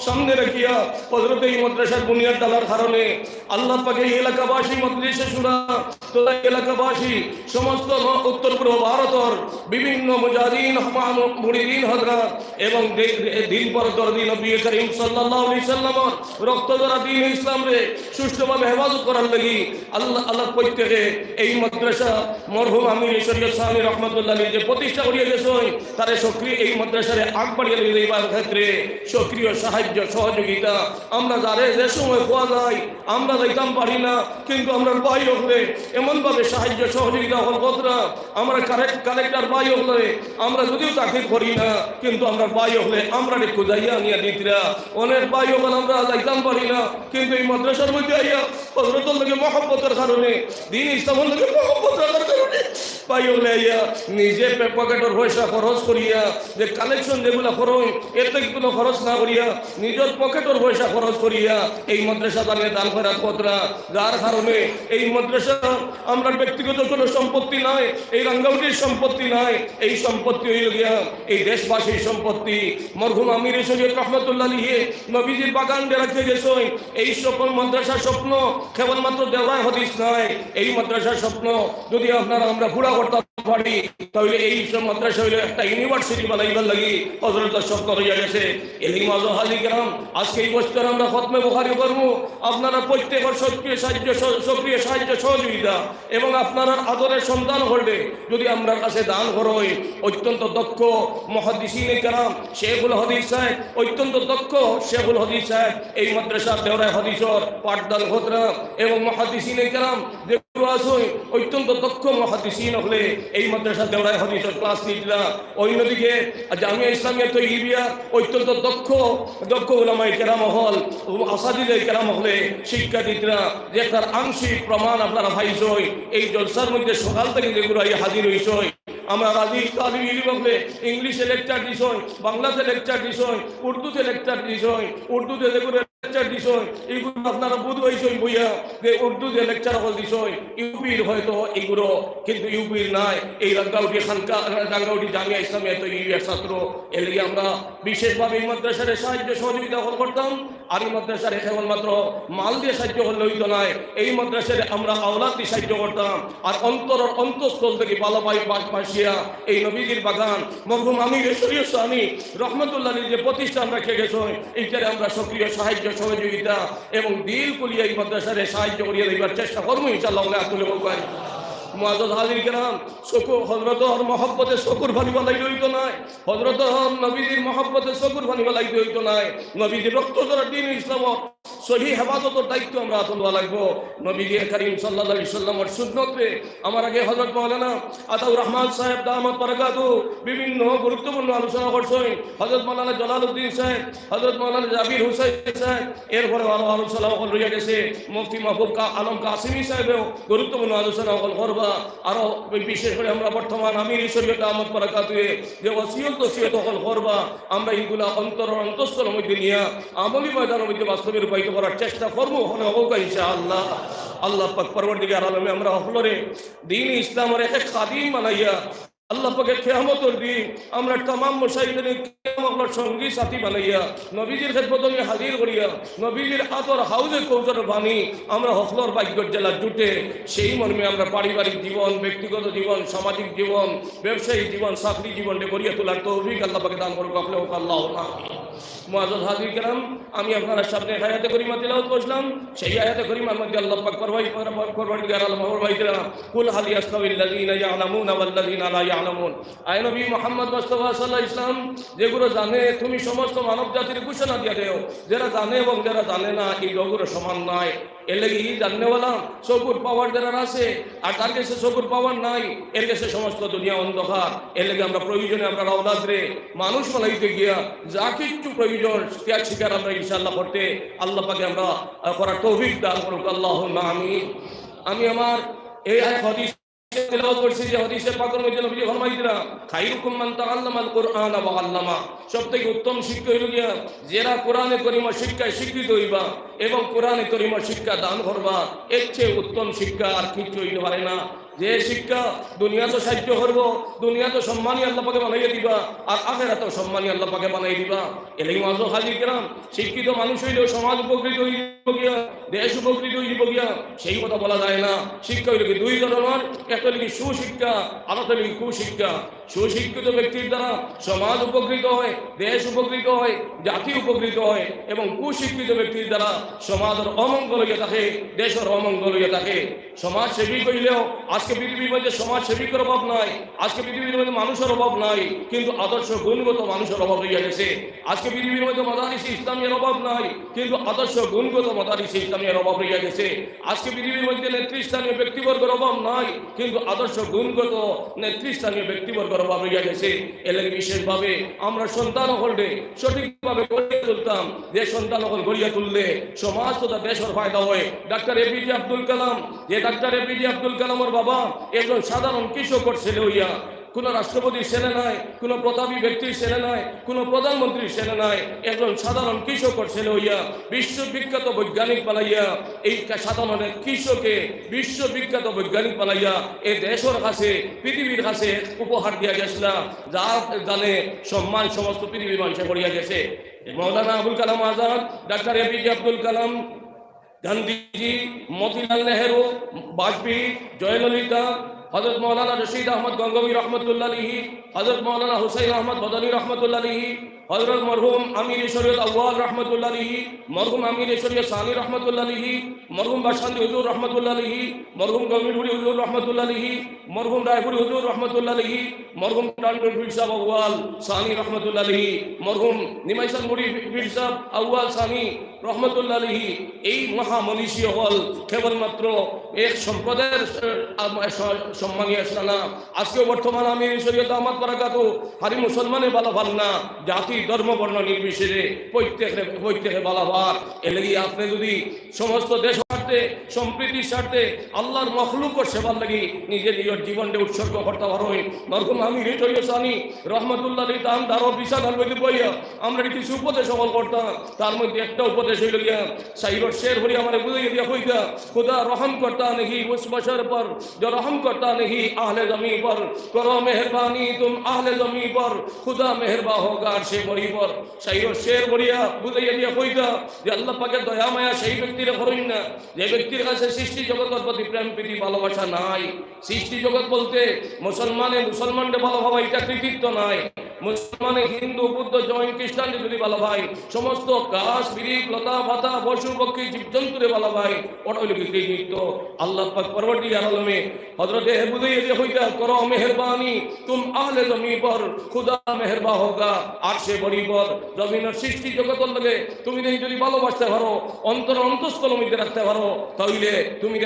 সামনে রাখিয়া হযরত এই মাদ্রাসার বুনিয়াদ ডালার কারণে আল্লাহ পাকে এই এলাকাবাসী, মজলিসে শুরা, তথা এলাকাবাসী, সমস্ত ন-, উত্তর পূর্ব ভারতর বিভিন্ন মুজাহিদিন, মা-, মুরিদিন হযরত এবং দে-, দে-, দিন পর দরদি নবী করিম সাল্লাল্লাহু আলাইহি সাল্লামর রক্ত ঝরা দ্বীন ইসলামরে সুষ্ঠুভাবে হেফাজত করার লাগি আল্লাহ, আল্লাহ প্রত্যেকে এই মাদ্রাসা মরহুম আমির শরীয়ত সানি রহমতুল্লাহ আলাইহি যে প্রতিষ্ঠা করিয়া গেছইন, তারে সক্রিয়, এই মাদ্রাসারে আগ বাড়িয়া লইয়া যাইবার ক্ষেত্রে সক্রিয় সাহায্য সহযোগিতা আমরা যারে যে সময় পাওয়া যায় আমরা যাইতাম পারি না, কিন্তু আমরার ভাই অকলে এমনভাবে সাহায্য সহযোগিতা অকল করতরা, আমরা কালেক-, কালেক্টর ভাই অকলে আমরা যদিও চাকরি করি না, কিন্তু আমরার ভাই অকলে আমরারে খুঁজাইয়া আনিয়া দিতরা। অনেক ভাই অকল আমরা যাইতাম পারি না, কিন্তু এই মাদ্রাসার মধ্যে আইয়া হযরতর লগে মহব্বতর কারণে, দ্বীন ইসলামর লগে মহব্বত রাখার কারণে ভাই অকলে আইয়া নিজে পে-, পকেটর পয়সা খরচ করিয়া যে কালেকশন যেগুলা করইন, এতে কোনো খরচ না করিয়া নিজর পকেটর পয়সা খরচ করিয়া এই মাদ্রাসা দানে দান খয়রাত করতরা, যার কারণে এই মাদ্রাসা আমরার ব্যক্তিগত কোনো সম্পত্তি নায়, এই রাঙ্গাউটির সম্পত্তি নায়, এই সম্পত্তি অইল গিয়া এই দেশবাসীর সম্পত্তি। মরহুম আমিরে শরীয়ত রহমতুল্লাহ আলাইহি নবীজির বাগান যে রাখিয়া গেছইন, এই সকল মাদ্রাসার স্বপ্ন কেবলমাত্র দেওরায় হাদিস নায়, এই মাদ্রাসার স্বপ্ন যদি আপনারা আমরা পুরা করতাম পারি, তাহলে এই সব মাদ্রাসা হইলে একটা ইউনিভার্সিটি বানাইবার লাগি হযরতর স্বপ্ন রইয়া গেছে। এর লাগি মুআজ্জাজ হাজির ইকরাম, আজকে এই বছর আমরা খতমে বুখারী করমু, আপনারা প্রত্যেকর সক্রিয় সাহায্য সহ-, সক্রিয় সাহায্য সহযোগিতা এবং আপনারার আদরের সন্তান অকলরে যদি আমরার কাছে দান করইন, অত্যন্ত দক্ষ মুহাদ্দিসিনে কেরাম, শেখুল হাদিস সাহেব, অত্যন্ত দক্ষ শেখুল হাদিস সাহেব এই মাদ্রাসার দেওরায় হাদিসর পাঠদান করতরা এবং মুহাদ্দিসিনে কেরাম যে আছইন, অত্যন্ত দক্ষ মুহাদ্দিসিন অকলে এই মাদ্রাসা দেওরায় হাদিসর ক্লাস নিতরা। অন্যদিকে জামিয়া ইসলামিয়া তৈয়বিয়া অত্যন্ত দক্ষ, দক্ষ উলামায়ে কেরাম অকল, আসাতিজায়ে কেরাম অকলে শিক্ষা দিতরা, যে তার আংশিক প্রমাণ আপনারা পাইছইন। এই জলসার মধ্যে সকাল থাকি যেগুরা আইয়া হাজির অইছইন, আমরা আজি তালিব ইলম অকলে ইংলিশে লেকচার দিছইন, বাংলাতে লেকচার দিছইন, উর্দুতে লেকচার দিছইন, উর্দুতে যেগুরা লেকচার দিছইন, ইগুরা আপনারা বুঝ পাইছইন বইয়া যে উর্দু যে লেকচার অকল দিছইন, ইউপির হয়তো ইগুরা, কিন্তু ইউপির নায়, এই রাঙ্গাউটি খানকা, রাঙ্গাউটি জামিয়া ইসলামিয়া তৈয়বিয়ার ছাত্র। এর লাগি আমরা বিশেষভাবে এই মাদ্রাসারে সাহায্য সহযোগিতা অকল করতাম। আর এই মাদ্রাসারে কেবলমাত্র মাল দিয়া সাহায্য করলে অইতো নায়, এই মাদ্রাসারে আমরা আওলাদ দিয়া সাহায্য করতাম। আর অন্তরর অন্তঃস্থল থাকি ভালা পাই বাসিয়া এই নবীজির বাগান, মরহুম আমিরে শরীয়ত সানি রহমতুল্লাহ আলাইহির যে প্রতিষ্ঠান রাখিয়া গেছইন, এইটারে আমরা সক্রিয় সাহায্য সহযোগিতা এবং দিল খুলিয়া এই মাদ্রাসারে সাহায্য করিয়া দিবার চেষ্টা করমু ইনশাআল্লাহ। অকলে আত তুলে কউক্কা। মুআজ্জাজ হাজির কেরাম, চকু, হযরতর মহব্বতে চকুর পানি ফালাইলে অইতো নায়, হযরতর নবীজির মহব্বতে চকুর পানি ফালাইলে অইতো নায়। নবীজির রক্ত ঝরা দ্বীন ইসলামর সহি হেফাজতর দায়িত্ব আমরার আতো লওয়া লাগবো। নবীজি করিম সাল্লাল্লাহু আলাইহি ওয়াসাল্লামর সুন্নতরে আমার আগে হযরত মাওলানা আতাউর রহমান সাহেব দামাত বারাকাতুহু বিভিন্ন গুরুত্বপূর্ণ আলোচনা করছইন। হযরত মাওলানা জালালউদ্দিন সাহেব, হযরত মাওলানা জাবির হুসাইন সাহেব, এরপরে আরো আলোচনা অকল রইয়া গেছে। মুফতি মাহবুব কা-, আলম কাসিমি সাহেবেও গুরুত্বপূর্ণ আলোচনা অকল করবা। আরো বিশেষ করি আমরা বর্তমান আমির শরীয়ত দামাত বারাকাতুহুয়ে যে ওসিয়ত নসিহত অকল করবা, আমরা ইগুলা অন্তরর অন্তঃস্থলর মধ্যে নিয়া আমলি ময়দানর মধ্যে বাস্তবে রূপায়িত করার চেষ্টা করমু। অকলে কউক্কা ইনশাআল্লাহ। আল্লাহ পাক পরওয়ারদিগার আলমে আমরা হকলরে দ্বীন ইসলামর এক এক খাদিম বানাইয়া আল্লাহ পাকে কিয়ামতর দিন আমরা তামাম মুশাহিদিনে কিরাম অকলর সঙ্গী সাথী বানাইয়া নবীজির খেদমতো হাজির করিয়া নবীজির আতর হাউজে কৌসরর পানি আমরা হকলর ভাগ্যর যেলা জুটে, সেই মর্মে আমরা পারিবারিক জীবন, ব্যক্তিগত জীবন, সামাজিক জীবন, ব্যবসায়িক জীবন, চাকরি জীবনরে গড়িয়া তোলার তৌফিক আল্লাহ পাকে দান করুক। অকলে কউক্কা আল্লাহুম্মা আমিন। মুআজ্জাজ হাজির কেরাম, আমি আপনারার সামনে আয়াতে করিমা তিলাওয়াত করছিলাম, সেই আয়াতে করিমার মধ্যে আল্লাহ পাক পরওয়ার-, পরওয়ার-, পরওয়ারদিগার আলম ফরমাইতরা, "কুল হাল ইয়াস্তাবিল্লাযীনা ইয়া'লামুনা ওয়াল্লাযীনা লা ইয়া'লামুন।" আয় নবী মুহাম্মদ মুস্তাফা সাল্লাল্লাহু আলাইহি ওয়াসাল্লাম, যেগুরা জানে, তুমি সমস্ত মানব জাতিরে ঘোষণা দিয়া দেও, যেরা জানে এবং যেরা জানে না, এই দুইগুরা সমান নায়। এর লাগি জাননেওয়ালা, চকুর পাওয়ার যেরার আছে, আর যার গেছে চকুর পাওয়ার নাই, এর গেছে সমস্ত দুনিয়া অন্ধকার। এর লাগি আমরা প্রয়োজনে আমরার আওলাদরে মানুষ বানাইতে গিয়া যা কিচ্ছু প্রয়োজন ত্যাগ স্বীকার আমরা ইনশাআল্লাহ করতে আল্লাহ পাকে আমরা, আহ, করার তৌফিক দান করুক, আল্লাহুম্মা আমিন। আমি আমার এই এক হাদিস তিলাওয়াত করছি যে হাদিসে পাকর মধ্যে নবীজি ফরমাইতরা, "খাইরুকুম মান তাআল্লামাল কুরআনা ওয়া আল্লামা।" সব থাকি উত্তম শিক্ষা অইলো গিয়া যেরা কোরআনে করিমর শিক্ষায় শিক্ষিত অইবা এবং কোরআনে করিমর শিক্ষা দান করবা, এর চেয়ে উত্তম শিক্ষা আর কিচ্ছু অইতে পারে না। যে শিক্ষা দুনিয়াত সাহায্য করবো, দুনিয়াত সম্মানী আল্লাহ পাকে বানাইয়া দিবা, আর আখেরাতও সম্মানী আল্লাহ পাকে বানাই দিবা। এর লাগি মুআজ্জাজ হাজির কেরাম, শিক্ষিত মানুষ অইলেও সমাজ উপকৃত অইবো গিয়া, দেশ উপকৃত অইবো গিয়া, সেই কথা বলা যায় না। শিক্ষা অইলো কি দুই ধরনর, একটা অইলো কি সুশিক্ষা, আর একটা অইলো কি কুশিক্ষা। সুশিক্ষিত ব্যক্তির দ্বারা সমাজ উপকৃত হয়, দেশ উপকৃত হয়, জাতি উপকৃত হয়, এবং কুশিক্ষিত ব্যক্তির দ্বারা সমাজর অমঙ্গল অইয়া থাকে, দেশর অমঙ্গল অইয়া থাকে। সমাজসেবী কইলেও আজকে পৃথিবীর মধ্যে সমাজসেবীর অভাব নাই, আজকে পৃথিবীর মধ্যে মানুষর অভাব নাই, কিন্তু আদর্শ গুণগত মানুষর অভাব রইয়া গেছে। আজকে পৃথিবীর মধ্যে মাদারিসে ইসলামিয়ার অভাব নাই, কিন্তু আদর্শ গুণগত মাদারিসে ইসলামিয়ার অভাব রইয়া গেছে। আজকে পৃথিবীর মধ্যে নেতৃস্থানীয় ব্যক্তিবর্গর অভাব নাই, কিন্তু আদর্শ গুণগত নেতৃস্থানীয় ব্যক্তিবর্গর অভাব রইয়া গেছে। এর লাগি বিশেষভাবে আমরা সন্তান অকলরে সঠিকভাবে গড়িয়া তুলতাম, যে সন্তান অকল গড়িয়া তুললে সমাজ তথা দেশর ফায়দা হয়। ডাক্তার এপিজে আব্দুল কালাম, যে ডাক্তার এপিজে আব্দুল কালামর বাবা একজন সাধারণ কৃষকর ছেলে অইয়া, কোনো রাষ্ট্রপতির ছেলে নায়, কোনো প্রতাপী ব্যক্তির ছেলে নায়, কোনো প্রধানমন্ত্রীর ছেলে নায়, একজন সাধারণ কৃষকর ছেলে অইয়া বিশ্ববিখ্যাত বৈজ্ঞানিক বানাইয়া, এই কা-, সাধারণ এক কৃষকে বিশ্ববিখ্যাত বৈজ্ঞানিক বানাইয়া এ দেশর কাছে, পৃথিবীর কাছে উপহার দিয়া গেছলা, যার দানে সম্মান সমস্ত পৃথিবীর মানষে করিয়া গেছে। মৌলানা আবুল কালাম আজাদ, ডাক্তার এপিজে আব্দুল কালাম, গান্ধীজি, মতিলাল নেহেরু, বাজপেয়ী, জয়ললিতা, হযরত মৌলানা রশিদ আহমদ গঙ্গোহী রহমতুল্লাহ আলাইহি, হযরত মৌলানা হুসাইন আহমদ মদনী রহমতুল্লাহ আলাইহি, হযরত মরহুম আমির শরীয়ত আউয়াল রহমতুল্লাহ আলাইহি, মরহুম আমির শরীয়ত সানি রহমতুল্লাহ আলাইহি, মরহুম বাসকান্দি হুজুর রহমতুল্লাহ আলাইহি, মরহুম গমিরপুরি হুজুর রহমতুল্লাহ আলাইহি, মরহুম রায়পুরি হুজুর রহমতুল্লাহ আলাইহি, মরহুম টান্ডুর পীর সাহেব আউয়াল সানি রহমতুল্লাহ আলাইহি, মরহুম নিমাইশানপুরি পীর সাহেব আউয়াল সানি রহমতুল্লাহ আলাইহি, এই মহামনীষী অকল কেবলমাত্র এক সম্প্রদায়ের, আহ, স-, সম্মানী আসলা না। আজকে বর্তমান আমির শরীয়ত দামাত বারাকাতু, খালি মুসলমানে বালা পার না, জাতি, ধর্ম, বর্ণ নির্বিশেষে প্রত্যেকে, প্রত্যেকে বালা পার। এর লাগি আপনে যদি সমস্ত দেশ স্বার্থে, সম্প্রীতির স্বার্থে, আল্লাহর মখলুকর সেবার লাগি নিজে নিজর জীবনরে উৎসর্গ করতা পারইন, মরহুম আমির শরীয়ত সানি রহমতুল্লাহ আলাইহি তান দারো বিছানার মধ্যে বইয়া আমরা কিছু উপদেশ অকল করতাম। তার মধ্যে একটা উপদেশ অইলো গিয়া, শাইরর শের পড়ি আমারে বুঝাইয়া দিয়া কইতা, "খুদা রহম করতা নেহি উস বশর পর, জো রহম করতা নেহি আহলে জমি পর, করো মেহেরবানি তুম আহলে জমি পর, খুদা মেহেরবা হোগা আরশে বরি পর।" শাইরর শের পড়িয়া বুঝাইয়া দিয়া কইতা যে আল্লাহ পাকে দয়া মায়া সেই ব্যক্তিরে করইন না, যে ব্যক্তির কাছে সৃষ্টি জগতর প্রতি প্রেম প্রীতি ভালোবাসা নাই। সৃষ্টি জগৎ বলতে মুসলমানে মুসলমানরে ভালা পাওয়া, ইটা কৃতিত্ব নায়। মুসলমানে হিন্দু, বুদ্ধ, জৈন, খ্রিস্টানরে যদি ভালা পায়, সমস্ত গাছ, বিরিখ, লতা, পাতা, পশু, পক্ষী, জীবজন্তুরে ভালা পায়, ওটা অইলো কি কৃতিত্ব? আল্লাহ পাক পরওয়ারদিগার আলমে হযরতে বুঝাইয়া দিয়া কইতা, "করো মেহেরবানি তুম আহলে জমি পর, খুদা মেহেরবা হোগা আরশে বরি পর।" জমিনর সৃষ্টি জগতর লগে তুমি যদি ভালোবাসতে পারো, অন্তর অন্তঃস্থলর মধ্যে রাখতে পারো, তাইলে তুমি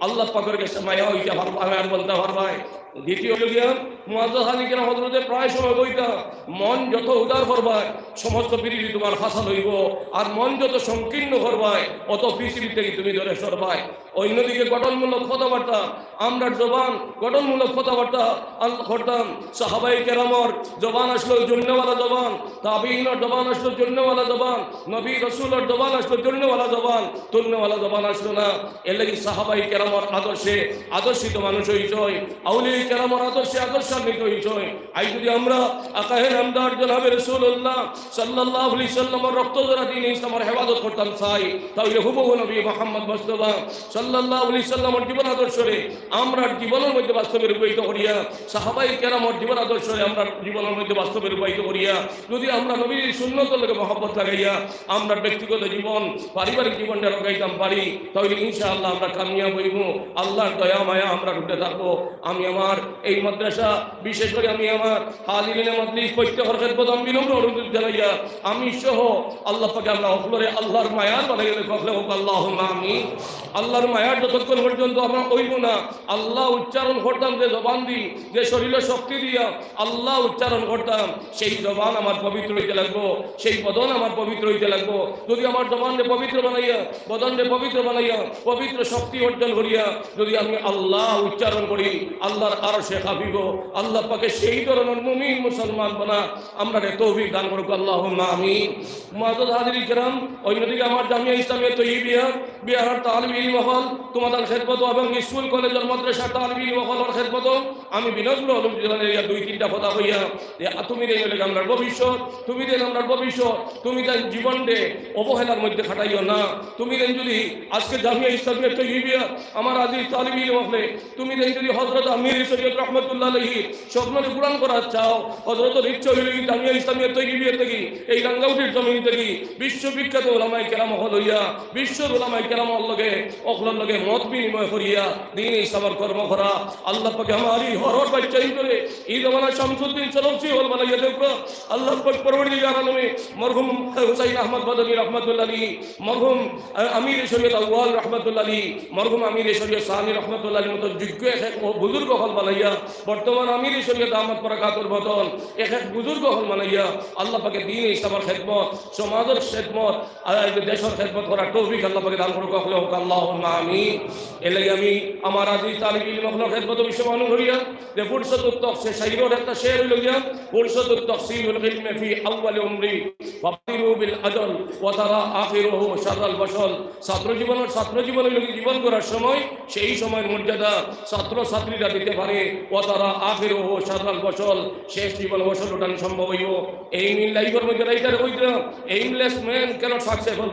আল্লাহ পাকর কাছে মায়া অইতে পারবা, মায়ার বনতে পারবায়। দ্বিতীয় অইলো গিয়া, মুআজ্জাজ হাজিরিন কিরাম, হযরতে প্রায় সময় কইতা, মন যত উদার করবায়, সমস্ত পৃথিবী তুমার হাসিল অইবো, আর মন যত সংকীর্ণ করবায়, অত পৃথিবী থাকি তুমি দূরে সরবায়। অন্যদিকে গঠনমূলক কথাবার্তা, আমরার জবান গঠনমূলক কথাবার্তা আল-, করতাম। সাহাবায়ে কেরামর জবান আছলো জুড়নেওয়ালা জবান, তাবিঈনর জবান আছলো জুড়নেওয়ালা জবান, নবী রসুলর জবান আছলো জুড়নেওয়ালা জবান, তুলনেওয়ালা জবান আছলো না। এর লাগি সাহাবায়ে কেরামর আদর্শে আদর্শিত মানুষ অইছইন, আউলিয়ায়ে কেরামর আদর্শে আদর্শান্বিত অইছইন। আইজ যদি আমরা আকায়ে নামদার জনাবে রাসূলুল্লাহ সাল্লাল্লাহু আলাইহি সাল্লামর রক্ত ঝরা দ্বীনে ইসলামর হেফাজত করতাম চাই, তাইলে হুবহু নবী মুহাম্মদ মুস্তাফা সাল্লাল্লাহু আলাইহি সাল্লামর জীবন আদর্শরে আমরার জীবনর মধ্যে বাস্তবে রূপায়িত করিয়া, সাহাবায়ে কেরামর জীবন আদর্শরে আমরার জীবনর মধ্যে বাস্তবে রূপায়িত করিয়া, যদি আমরা নবীর সুন্নতর লগে মহব্বত লাগাইয়া আমরার ব্যক্তিগত জীবন, পারিবারিক জীবনটা রক্ষা করতাম পারি, তাইলে ইনশাআল্লাহ আমরা কামিয়াব অইমু। আল্লাহর দয়া মায়া আমরার উপরে থাকবো। আমি আমার এই মাদ্রাসা, বিশেষ করি আমি আমার হাজিরিনে মজলিস প্রত্যেকর খেদমত আমি বিনম্র অনুরোধ জানাইয়া, আমি সহ আল্লাহ পাকে আমরা হকলরে আল্লাহর মায়ার বানাইয়া দেখ, হকলে হক, আল্লাহুম্মা আমিন। আল্লাহর মায়ার যতক্ষণ পর্যন্ত আমরা অইবো না, আল্লাহ উচ্চারণ করতাম যে জবান দি, যে শরীরে শক্তি দিয়া আল্লাহ উচ্চারণ করতাম, সেই জবান আমার পবিত্র অইতে লাগবো, সেই বদন আমার পবিত্র অইতে লাগবো। যদি আমার জবানরে পবিত্র বানাইয়া, বদনরে পবিত্র বানাইয়া, পবিত্র শক্তি অর্জন করিয়া যদি আমি আল্লাহ উচ্চারণ করি, আল্লাহর আরশে কাঁপিবো। আল্লাহ পাকে সেই ধরনর মুমিন মুসলমান বানা আমরারে তৌফিক দান করুক, আল্লাহুম্মা আমিন। মুআজ্জাজ হাজিরিন কিরাম, অন্যদিকে আমার জামিয়া ইসলামিয়া তৈয়বিয়া বিহার তালিব ইলম অকল, তুমাদের খেদমত এবং স্কুল কলেজর মাদ্রাসার তালিব ইলম অকলর খেদমত আমি বিনম্র অনুরোধ জানাইয়া দুই তিনটা কথা কইয়া যে, আ, তুমি যেইন অইলে আমরার ভবিষ্যৎ, তুমি যেইন আমরার ভবিষ্যৎ, তুমি যেইন জীবনরে অবহেলার মধ্যে কাটাইও না। তুমি যেইন যদি আজকে জামিয়া ইসলামিয়া তৈয়বিয়া আমার আজিজ তালিব ইলম অকলে, তুমি যেইন যদি হযরত আমির শরীয়ত রহমতুল্লাহ আলাইহি স্বপ্নরে পূরণ করার চাও, হযরতর ইচ্ছা অইলো এই জামিয়া ইসলামিয়া তৈয়বিয়া থাকি, এই রাঙ্গাউটির জমিন থাকি বিশ্ববিখ্যাত উলামায়ে কেরাম অকল অইয়া, বিশ্বর উলামায়ে কেরাম অকলর লগে, অকলর লগে মত বিনিময় করিয়া দ্বীনে ইসলামর কর্ম করা। আল্লাহ পাকে আমার এই হরর বাচ্চাইন্তরে এই জমানার শামসুদ্দিন সরফসি অকল বানাইয়া দেউক্কা। আল্লাহ পাক পরওয়ারদিগার আলমে মরহুম হুসাইন আহমদ বাদানী রহমতুল্লাহ আলাইহি, মরহুম, আহ, আমির শরীয়ত আউয়াল রহমতুল্লাহ আলাইহি, মরহুম আমির শরীয়ত সানি রহমতুল্লাহ আলাইহির মতো যোগ্য এক এক বুজুর্গ অকল বানাইয়া, বর্তমান আমির শরীয়ত দামাত বারাকাতুহুম মতন এক এক বুজুর্গ অকল বানাইয়া, আল্লাহ পাকে দ্বীনে ইসলামর খেদমত, সমাজর খেদমত, আর এই যে দেশর খেদমত করার তৌফিক আল্লাহ পাকে দান করুক, হকলে হক, আল্লাহুম্মা আমিন। এর লাগি আমি আমার আজিজ তালিব ইলম অকলর খেদমত বিশেষ মনে করিয়া যে ফুরসাতুত তাকসির, শাইরর একটা শের অইলো গিয়া, ফুরসাতুত তাকসিরুল ইলমি ফি আউয়ালি উমরি, ফাবাদিরু বিল আজাল, ওয়া তারা আখিরুহু শাররাল বাশাল। ছাত্র জীবনর, ছাত্র জীবন অইলো গিয়া জীবন গড়ার সময়, সেই সময়র মর্যাদা ছাত্র ছাত্রীরা দিতে পারে, ওয়া তারা আখিরুহু শাররাল ফসল, শেষ জীবন ফসল উঠানি সম্ভব অইবো। Aim in life-র মধ্যে রাইটারে কইতাম, aimless man cannot successful,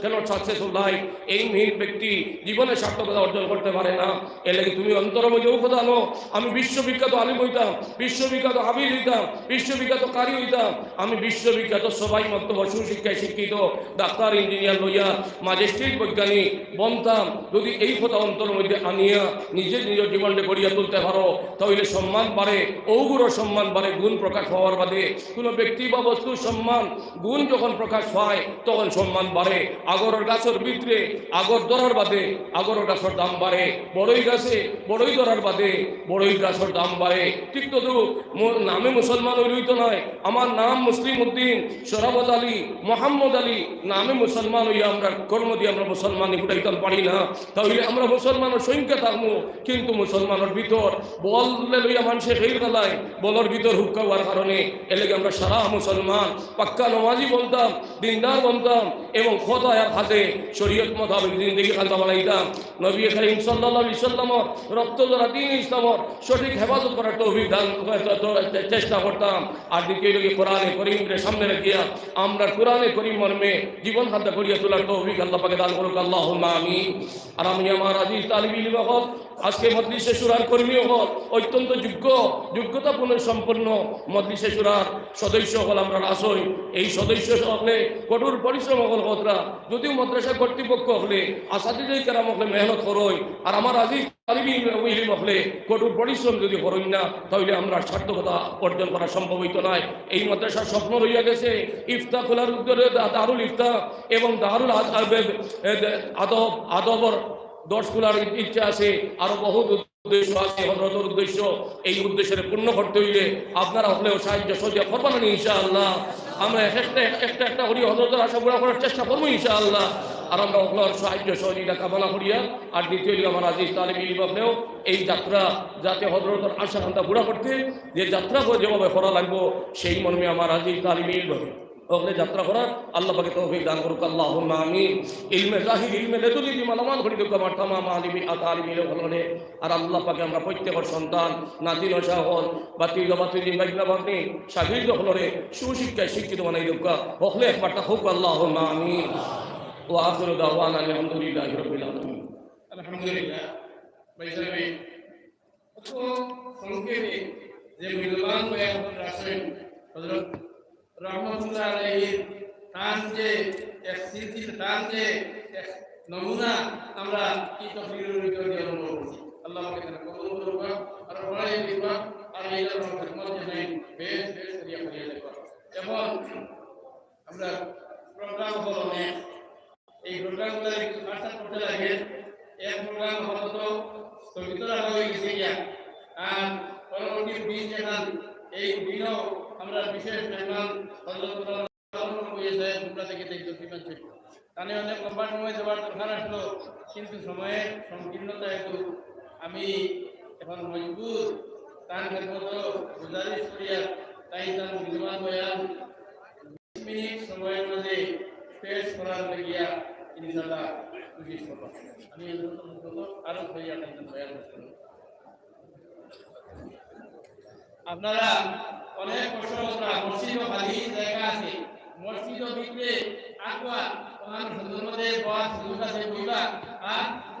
cannot successful life। Aimহীন ব্যক্তি জীবনে সার্থকতা অর্জন করতে পারে না। এর লাগি তুমি অন্তরর মধ্যে অউ কথা আনো, আমি বিশ্ববিখ্যাত আলিম অইতাম, বিশ্ববিখ্যাত হাফিজ অইতাম, বিশ্ববিখ্যাত কারি অইতাম, আমি বিশ্ববিখ্যাত সবাই মক্তব সুশিক্ষায় শিক্ষিত ডাক্তার, ইঞ্জিনিয়ার, লয়ার, ম্যাজিস্ট্রেট, বৈজ্ঞানিক বনতাম। যদি এই কথা অন্তরর মধ্যে আনিয়া নিজে নিজর জীবনটা গড়িয়া তুলতে পারো, তাইলে সম্মান বাড়ে, অগুরর সম্মান বাড়ে গুণ প্রকাশ পাওয়ার বাদে। কোনো ব্যক্তি বা বস্তুর সম্মান গুণ যখন প্রকাশ পায়, তখন সম্মান বাড়ে। আগরর গাছর ভিতরে আগর ধরার বাদে আগরর গাছর দাম বাড়ে, বড়ই গাছে বড়ই ধরার বাদে বড়ই গাছর দাম বাড়ে। ঠিক তদ্রূপ মু-, নামে মুসলমান অইলেই তো নায়, আমার নাম মুসলিম উদ্দিন, শরাফত আলী, মোহাম্মদ আলী, নামে মুসলমান অইয়া আমরা কর্ম দিয়া আমরা মুসলমানি ফুটাইতাম পারি না, তাইলে আমরা মুসলমানর সংখ্যা থাকমু, কিন্তু মুসলমানর ভিতর বলরে লইয়া মানষে খেইল খেলায়, বলর ভিতর হুক্কা অওয়ার কারণে। এর লাগি আমরা সারা মুসলমান পাক্কা নমাজি বনতাম, দিনদার বনতাম এবং কথায় আর কাজে শরীয়ত মোতাবেক জিন্দেগি খান্দা বানাইতাম। নবী করিম সাল্লাল্লাহু আলাইহি ওয়াসাল্লামর রক্ত ঝরা দ্বীন ইসলামর সঠিক হেফাজত করার তৌফিক দান, চেষ্টা করতাম। আর দ্বিতীয় লাগি কোরআনে করিমরে সামনে রাখিয়া আমরা কোরআনে করিম মর্মে জীবন খান্দা করিয়া তোলার তৌফিক আল্লাহ পাকে দান করুক, আল্লাহুম্মা আমিন। আর আমি আমার আজিজ তালিব ইলম অকল, আজকে মজলিসে শুরার কর্মী অকল, অত্যন্ত যোগ্য, যোগ্যতাপূর্ণ সম্পন্ন মজলিসে শুরার সদস্য অকল আমরা আছই। এই সদস্য অকলে কঠোর পরিশ্রম অকল কররা, যদিও মাদ্রাসা কর্তৃপক্ষ অকলে, আসাতিজে কেরাম অকলে মেহনত করইন, আর আমার আজিজ তালিব ইলম অকলে কঠোর পরিশ্রম যদি করইন না, তাইলে আমরা সার্থকতা অর্জন করা সম্ভব অইতো নায়। এই মাদ্রাসার স্বপ্ন রইয়া গেছে ইফতা খোলার উদ্দেশ্যে দা-, দারুল ইফতা এবং দারুল আদ-, আদ-, আদব, আদবর দর্শ খোলার ইচ্ছা আছে, আরো বহুত উদ্দেশ্য আছে হজরতর উদ্দেশ্য। এই উদ্দেশ্যরে পূর্ণ করতে অইলে আপনারা অকলেও সাহায্য সহযোগিতা করবা না নি ইনশাআল্লাহ? আমরা এক একটা, একটা একটা করি হজরতর আশা পুরা করার চেষ্টা করমু ইনশাআল্লাহ। আর আমরা অকলর সাহায্য সহযোগিতা কামনা করিয়া, আর দ্বিতীয় অইলো আমার আজিজ তালিব ইলম অকলেও এই যাত্রা যাতে হজরতর আশা খান্দা পুরা করতে, যে যাত্রা যেভাবে করা লাগবো, সেই মর্মে আমার আজিজ তালিব ইলম অকলে যাত্রা করার আল্লাহ পাকে তৌফিক দান করুক, আল্লাহুম্মা আমিন। ইলমে জাহির, ইলমে লেদুনি দি মালামাল করি দেউক্কা আমার তামাম আলিমি, আ, তালিব ইলম অকলরে। আর আল্লাহ পাকে আমরা প্রত্যেকর সন্তান, নাতি নশা অকল, ভাতিজা ভাতিজি, ভাগনা ভাগ্নি, শাগির্দ অকলরে সুশিক্ষায় শিক্ষিত বানাই দেউক্কা। অকলে একবার তা কউক্কা, আল্লাহুম্মা আমিন। ওয়া আখিরু দাওয়ানা আলহামদুলিল্লাহি রাব্বিল আলামিন। আলহামদুলিল্লাহ। ভাই সাহেব, অত সংক্ষেপে যে মূল্যবান বয়ান রাখছেন হযরত রহমতুল্লাহ আলাইহির, তান যে এক সিলসিলা, তান যে এক নমুনা আমরা এই তকরিরর ভিতরে দিয়ে অনুভব করছি। আল্লাহ পাকে তাআলা কবুল করুক, আর বাড়াই দিবা, আর এই ধরনের খেদমত যেন বেশ, বেশ করিয়া করিয়া দেবা। এখন আমরা প্রোগ্রাম অকল অনেক, এই প্রোগ্রামগুলো একটু খাটছাট করতে লাগে। এক প্রোগ্রাম আপাতত স্থগিত রাখা হয়ে গেছে গিয়া। আর পরবর্তী দিন যেখান, এই দিনও আমরা বিশেষ মেহমান হযরত মুহতারাম হয়ে যায়, তোমরা থেকে দেখতে শ্রীমান চৈত্র। তানে অনেক লম্বা সময় দেওয়ার দরকার আসলো, কিন্তু সময়ের সংকীর্ণতা হেতু আমি এখন মজবুর তার মতো গুজারিশ করিয়া তাই তার মূল্যবান বয়ান মিনিট সময়ের মধ্যে পেশ করার লাগিয়া ইনশাআল্লাহ কোশিশ করব। আমি আরো হইয়া বয়ান করব। আপনারা অনেক কষ্ট কররা, মসজিদও খালি জায়গা আছে, মসজিদও ভিতরে আগুয়া, ওখানে সুন্দর মধ্যে বওয়ার সুযোগ আছে, বইবা, আর